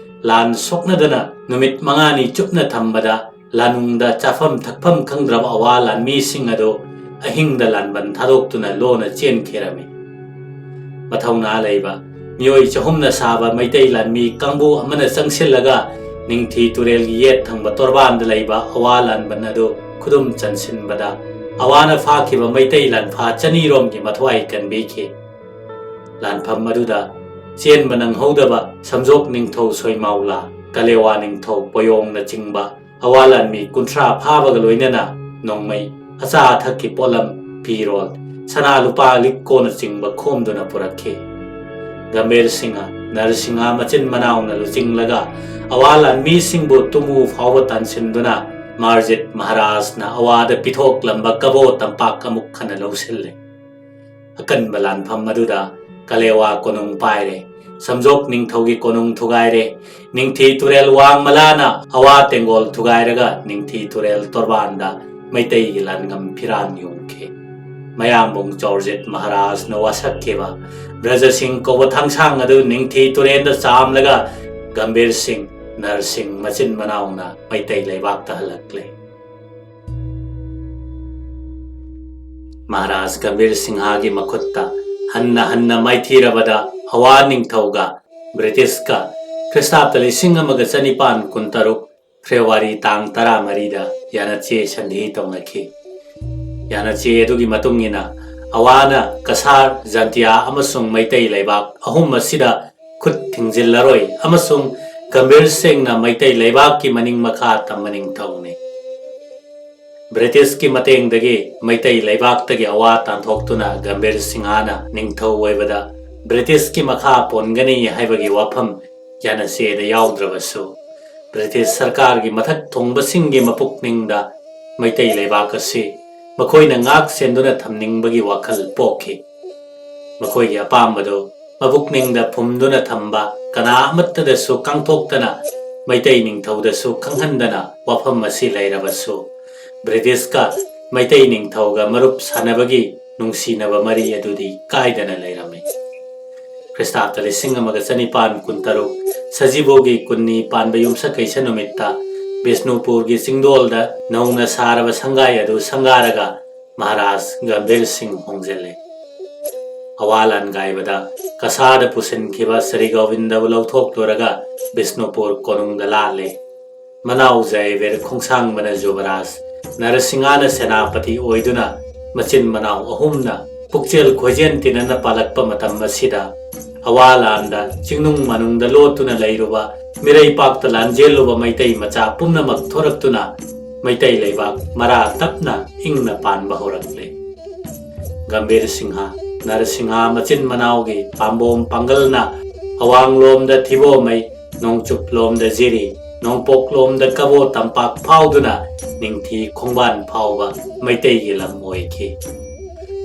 ꯂꯥꯟ ꯁꯣꯛꯅꯗꯅ ꯅꯨꯃꯤꯠ ꯃꯉꯥꯅꯤ ꯆꯨꯞꯅ ꯊꯝꯕꯗ ꯂꯥꯅꯨꯡꯗ ꯆꯥꯐꯝ ꯊꯛꯐꯝ ꯈꯪꯗ꯭ꯔꯕ ꯑꯋꯥ ꯂꯥꯟꯃꯤꯁꯤꯡ ꯑꯗꯨ ꯑꯍꯤꯡꯗ ꯂꯥꯟꯕꯟ ꯊꯥꯗꯣꯛꯇꯨꯅ ꯂꯣꯟꯅ ꯆꯦꯟꯈꯤꯔꯝꯃꯤ꯫ ꯃꯊꯧꯅꯥ ꯂꯩꯕ ꯃꯤꯑꯣꯏ ꯆꯍꯨꯝꯅ ꯁꯥꯕ ꯃꯩꯇꯩ ꯂꯥꯟꯃꯤ ꯀꯥꯡꯕꯨ ꯑꯃꯅ ꯆꯪꯁꯤꯜꯂꯒ ꯅꯤꯡꯊꯤ ꯇꯨꯔꯦꯜꯒꯤ ꯌꯦꯠ ꯊꯪꯕ ꯇꯣꯔꯕꯥꯟꯗ ꯂꯩꯕ ꯑꯋꯥ ꯂꯥꯟꯕꯟ ꯑꯗꯨ ꯈꯨꯗꯨꯝ ꯆꯟꯁꯤꯟꯕꯗ ꯑꯋꯥꯅ ꯐꯥꯈꯤꯕ ꯃꯩꯇꯩ ꯂꯥꯟꯐꯥ ꯆꯅꯤꯔꯣꯝꯒꯤ ꯃꯊ꯭ꯋꯥꯏ ꯀꯟꯕꯤꯈꯤ꯫ ꯂꯥꯟꯐꯝ ꯑꯗꯨꯗ ꯆꯦꯟꯕ ꯅꯪꯍꯧꯗꯕ ꯁꯝꯖꯣꯛ ꯅꯤꯡꯊꯧ ꯁꯣꯏꯃꯥꯎꯂꯥ, ꯀꯂꯦꯋꯥ ꯅꯤꯡꯊꯧ ꯄꯣꯌꯣꯡꯅꯆꯤꯡꯕ ꯑꯋꯥ ꯂꯥꯟꯃꯤ ꯀꯨꯟꯊ꯭ꯔꯥ ꯐꯥꯕꯒ ꯂꯣꯏꯅꯅ ꯅꯣꯡꯃꯩ, ꯑꯆꯥ ꯑꯊꯛꯀꯤ ꯄꯣꯠꯂꯝ, ꯐꯤꯔꯣꯜ, ꯁꯅꯥ ꯂꯨꯄꯥ ꯂꯤꯛꯀꯣꯅꯆꯤꯡꯕ ꯈꯣꯝꯗꯨꯅ ꯄꯨꯔꯛꯈꯤ꯫ ꯒꯝꯚꯤꯔ ꯁꯤꯡꯍ, ꯅꯔꯁꯤꯡꯍ ꯃꯆꯤꯟ ꯃꯅꯥꯎꯅ ꯂꯨꯆꯤꯡꯂꯒ ꯑꯋꯥ ꯂꯥꯟꯃꯤꯁꯤꯡꯕꯨ ꯇꯨꯃꯨ ꯐꯥꯎꯕ ꯇꯥꯟꯁꯤꯟꯗꯨꯅ ꯃꯥꯔꯖꯤꯠ ꯃꯍꯥꯔꯥꯖꯅ ꯑꯋꯥꯗ ꯄꯤꯊꯣꯛꯂꯝꯕ ꯀꯕꯣ ꯇꯝꯄꯥꯛ ꯑꯃꯨꯛ ꯍꯟꯅ ꯂꯧꯁꯤꯜꯂꯦ꯫ ꯑꯀꯟꯕ ꯂꯥꯟꯐꯝ ꯑꯗꯨꯗ ꯀꯂꯦꯋꯥ ꯀꯣꯅꯨꯡ ꯄꯥꯏꯔꯦ꯫ ꯁꯝꯖꯣꯛ ꯅꯤꯡꯊꯧꯒꯤ ꯀꯣꯅꯨꯡ ꯊꯨꯒꯥꯏꯔꯦ꯫ ꯅꯤꯡꯊꯤ ꯇꯨꯔꯦꯜ ꯋꯥꯡꯃꯂꯥꯅ ꯑꯋꯥ ꯇꯦꯡꯒꯣꯜ ꯊꯨꯒꯥꯏꯔꯒ ꯅꯤꯡꯊꯤ ꯇꯨꯔꯦꯜ ꯇꯣꯔꯕꯥꯟꯗ ꯃꯩꯇꯩꯒꯤ ꯂꯥꯟꯉꯝ ꯐꯤꯔꯥꯟ ꯌꯨꯡꯈꯤ꯫ ꯃꯌꯥꯝꯕꯨꯡ ꯖꯣꯔꯖꯤꯠ ꯃꯍꯥꯔꯥꯖꯅ ꯋꯥꯁꯛꯈꯤꯕ ꯕ꯭ꯔꯖꯁꯤꯡ ꯀꯧꯕ ꯊꯥꯡꯁꯥꯡ ꯑꯗꯨ ꯅꯤꯡꯊꯤ ꯇꯨꯔꯦꯜꯗ ꯆꯥꯝꯂꯒ ꯒꯝꯚꯤꯔ ꯁꯤꯡ, ꯅꯔꯁꯤꯡ ꯃꯆꯤꯟ ꯃꯅꯥꯎꯅ ꯃꯩꯇꯩ ꯂꯩꯕꯥꯛꯇ ꯍꯜꯂꯛꯂꯦ꯫ ꯃꯍꯥꯔꯥꯖ ꯒꯝꯚꯤꯔ ꯁꯤꯡꯍꯒꯤ ꯃꯈꯨꯠꯇ ꯍꯟꯅ ꯍꯟꯅ ꯃꯥꯏꯊꯤꯔꯕꯗ ꯑꯋꯥ ꯅꯤꯡꯊꯧꯒ ꯕ꯭ꯔꯤꯇꯤꯁꯀ ꯈ꯭ꯔꯤꯁꯇꯥꯕꯗ ꯂꯤꯁꯤꯡ ꯑꯃꯒ ꯆꯅꯤꯄꯥꯟ ꯀꯨꯟꯇꯔꯨꯛ ꯐꯦꯕ꯭ꯔꯨꯋꯥꯔꯤ ꯇꯥꯡ ꯇꯔꯥꯃꯔꯤꯗ ꯌꯥꯅꯆꯦ ꯁꯟꯙꯤ ꯇꯧꯅꯈꯤ꯫ ꯌꯥꯅꯆꯦ ꯑꯗꯨꯒꯤ ꯃꯇꯨꯡ ꯏꯟꯅ ꯑꯋꯥꯅ ꯀꯁꯥꯔ, ꯖꯟꯇꯤꯌꯥ ꯑꯃꯁꯨꯡ ꯃꯩꯇꯩ ꯂꯩꯕꯥꯛ ꯑꯍꯨꯝ ꯑꯁꯤꯗ ꯈꯨꯠ ꯊꯤꯡꯖꯤꯜꯂꯔꯣꯏ ꯑꯃꯁꯨꯡ ꯒꯝꯚꯤꯔ ꯁꯤꯡꯅ ꯃꯩꯇꯩ ꯂꯩꯕꯥꯛꯀꯤ ꯃꯅꯤꯡ ꯃꯈꯥ ꯇꯝꯕ ꯅꯤꯡꯊꯧꯅꯤ꯫ ꯕ꯭ꯔꯤꯇꯤꯁꯀꯤ ꯃꯇꯦꯡꯗꯒꯤ ꯃꯩꯇꯩ ꯂꯩꯕꯥꯛꯇꯒꯤ ꯑꯋꯥ ꯇꯥꯟꯊꯣꯛꯇꯨꯅ ꯒꯝꯚꯤꯔ ꯁꯤꯡꯍꯅ ꯅꯤꯡꯊꯧ ꯑꯣꯏꯕꯗ ꯕ꯭ꯔꯤꯇꯤꯁꯀꯤ ꯃꯈꯥ ꯄꯣꯟꯒꯅꯤ ꯍꯥꯏꯕꯒꯤ ꯋꯥꯐꯝ ꯌꯥꯅꯆꯦꯗ ꯌꯥꯎꯗ꯭ꯔꯕꯁꯨ, ꯕ꯭ꯔꯤꯇꯤꯁ ꯁꯔꯀꯥꯔꯒꯤ ꯃꯊꯛ ꯊꯣꯡꯕꯁꯤꯡꯒꯤ ꯃꯄꯨꯛꯅꯤꯡꯗ ꯃꯩꯇꯩ ꯂꯩꯕꯥꯛ ꯑꯁꯤ ꯃꯈꯣꯏꯅ ꯉꯥꯛ ꯁꯦꯟꯗꯨꯅ ꯊꯝꯅꯤꯡꯕꯒꯤ ꯋꯥꯈꯜ ꯄꯣꯛꯈꯤ꯫ ꯃꯈꯣꯏꯒꯤ ꯑꯄꯥꯝꯕꯗꯨ ꯃꯄꯨꯛꯅꯤꯡꯗ ꯐꯨꯝꯗꯨꯅ ꯊꯝꯕ ꯀꯅꯥ ꯑꯃꯠꯇꯗꯁꯨ ꯀꯥꯡꯊꯣꯛꯇꯅ, ꯃꯩꯇꯩ ꯅꯤꯡꯊꯧꯗꯁꯨ ꯈꯪꯍꯟꯗꯅ ꯋꯥꯐꯝ ꯑꯁꯤ ꯂꯩꯔꯕꯁꯨ, ꯕ꯭ꯔꯤꯇꯤꯁꯀ ꯃꯩꯇꯩ ꯅꯤꯡꯊꯧꯒ ꯃꯔꯨꯞ ꯁꯥꯟꯅꯕꯒꯤ ꯅꯨꯡꯁꯤꯅꯕ ꯃꯔꯤ ꯑꯗꯨꯗꯤ ꯀꯥꯏꯗꯅ ꯂꯩꯔꯝꯃꯤ꯫ ꯈ꯭ꯔꯤꯁꯇꯥꯕꯇ ꯂꯤꯁꯤꯡ ꯑꯃꯒ ꯆꯅꯤꯄꯥꯟ ꯀꯨꯟꯇꯔꯨꯛ ꯁꯖꯤꯕꯨꯒꯤ ꯀꯨꯟꯅꯤ ꯄꯥꯟꯕ ꯌꯨꯝꯁꯀꯩꯁ ꯅꯨꯃꯤꯠꯇ ꯕꯤꯁꯅꯨꯄꯨꯔꯒꯤ ꯆꯤꯡꯗꯣꯜꯗ ꯅꯧꯅ ꯁꯥꯔꯕ ꯁꯪꯒꯥꯏ ꯑꯗꯨ ꯁꯪꯒꯥꯔꯒ ꯃꯍꯥꯔꯥꯖ ꯒꯝꯚꯤꯔ ꯁꯤꯡ ꯍꯣꯡꯖꯤꯜꯂꯦ꯫ ꯑꯋꯥ ꯂꯥꯟꯒꯥꯏꯕꯗ ꯀꯁꯥꯗ ꯄꯨꯁꯤꯟꯈꯤꯕ ꯁ꯭ꯔꯤ ꯒꯣꯕꯤꯟꯗꯕꯨ ꯂꯧꯊꯣꯛꯂꯨꯔꯒ ꯕꯤꯁꯅꯨꯄꯨꯔ ꯀꯣꯅꯨꯡꯗ ꯂꯥꯠꯂꯦ꯫ ꯃꯅꯥꯎ ꯖꯌꯕꯤꯔ ꯈꯣꯡꯁꯥꯡꯕꯅ ꯖꯨꯕꯔꯥꯖ ꯅꯔꯁꯤꯡꯍꯅ ꯁꯦꯅꯥꯄꯇꯤ ꯑꯣꯏꯗꯨꯅ ꯃꯆꯤꯟ ꯃꯅꯥꯎ ꯑꯍꯨꯝꯅ ꯄꯨꯛꯆꯦꯜ ꯈꯣꯏꯖꯦꯟ ꯇꯤꯟꯅꯅ ꯄꯥꯜꯂꯛꯄ ꯃꯇꯝ ꯑꯁꯤꯗ, ꯑꯋꯥ ꯂꯥꯟꯗ ꯆꯤꯡꯅꯨꯡ ꯃꯅꯨꯡꯗ ꯂꯣꯠꯇꯨꯅ ꯂꯩꯔꯨꯕ, ꯃꯤꯔꯩꯄꯥꯛꯇ ꯂꯥꯟꯖꯦꯜꯂꯨꯕ ꯃꯩꯇꯩ ꯃꯆꯥ ꯄꯨꯝꯅꯃꯛ ꯊꯣꯔꯛꯇꯨꯅ ꯃꯩꯇꯩ ꯂꯩꯕꯥꯛ ꯃꯔꯥ ꯇꯞꯅ ꯏꯪꯅ ꯄꯥꯟꯕ ꯍꯧꯔꯛꯂꯦ꯫ ꯒꯝꯚꯤꯔ ꯁꯤꯡꯍ, ꯅꯔꯁꯤꯡꯍ ꯃꯆꯤꯟ ꯃꯅꯥꯎꯒꯤ ꯄꯥꯝꯕꯣꯝ ꯄꯥꯡꯒꯜꯅ ꯑꯋꯥꯡꯂꯣꯝꯗ ꯊꯤꯕꯣꯃꯩ, ꯅꯣꯡꯆꯨꯞꯂꯣꯝꯗ ꯖꯤꯔꯤ, ꯅꯣꯡꯄꯣꯛꯂꯣꯝꯗ ꯀꯕꯣ ꯇꯝꯄꯥꯛ ꯐꯥꯎꯗꯨꯅ ꯅꯤꯡꯊꯤ ꯈꯣꯡꯕꯥꯟ ꯐꯥꯎꯕ ꯃꯩꯇꯩꯒꯤ ꯂꯝ ꯑꯣꯏꯈꯤ꯫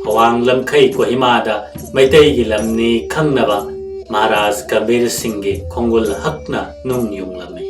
ꯑꯋꯥꯡ ꯂꯝꯈꯩ ꯀꯣꯍꯤꯃꯥꯗ ꯃꯩꯇꯩꯒꯤ ꯂꯝꯅꯤ ꯈꯪꯅꯕ ꯃꯍꯥꯔꯥꯖ ꯒꯝꯚꯤꯔ ꯁꯤꯡꯒꯤ ꯈꯣꯡꯒꯨꯜ ꯍꯛꯅ ꯅꯨꯡ ꯌꯨꯡꯂꯝꯃꯤ꯫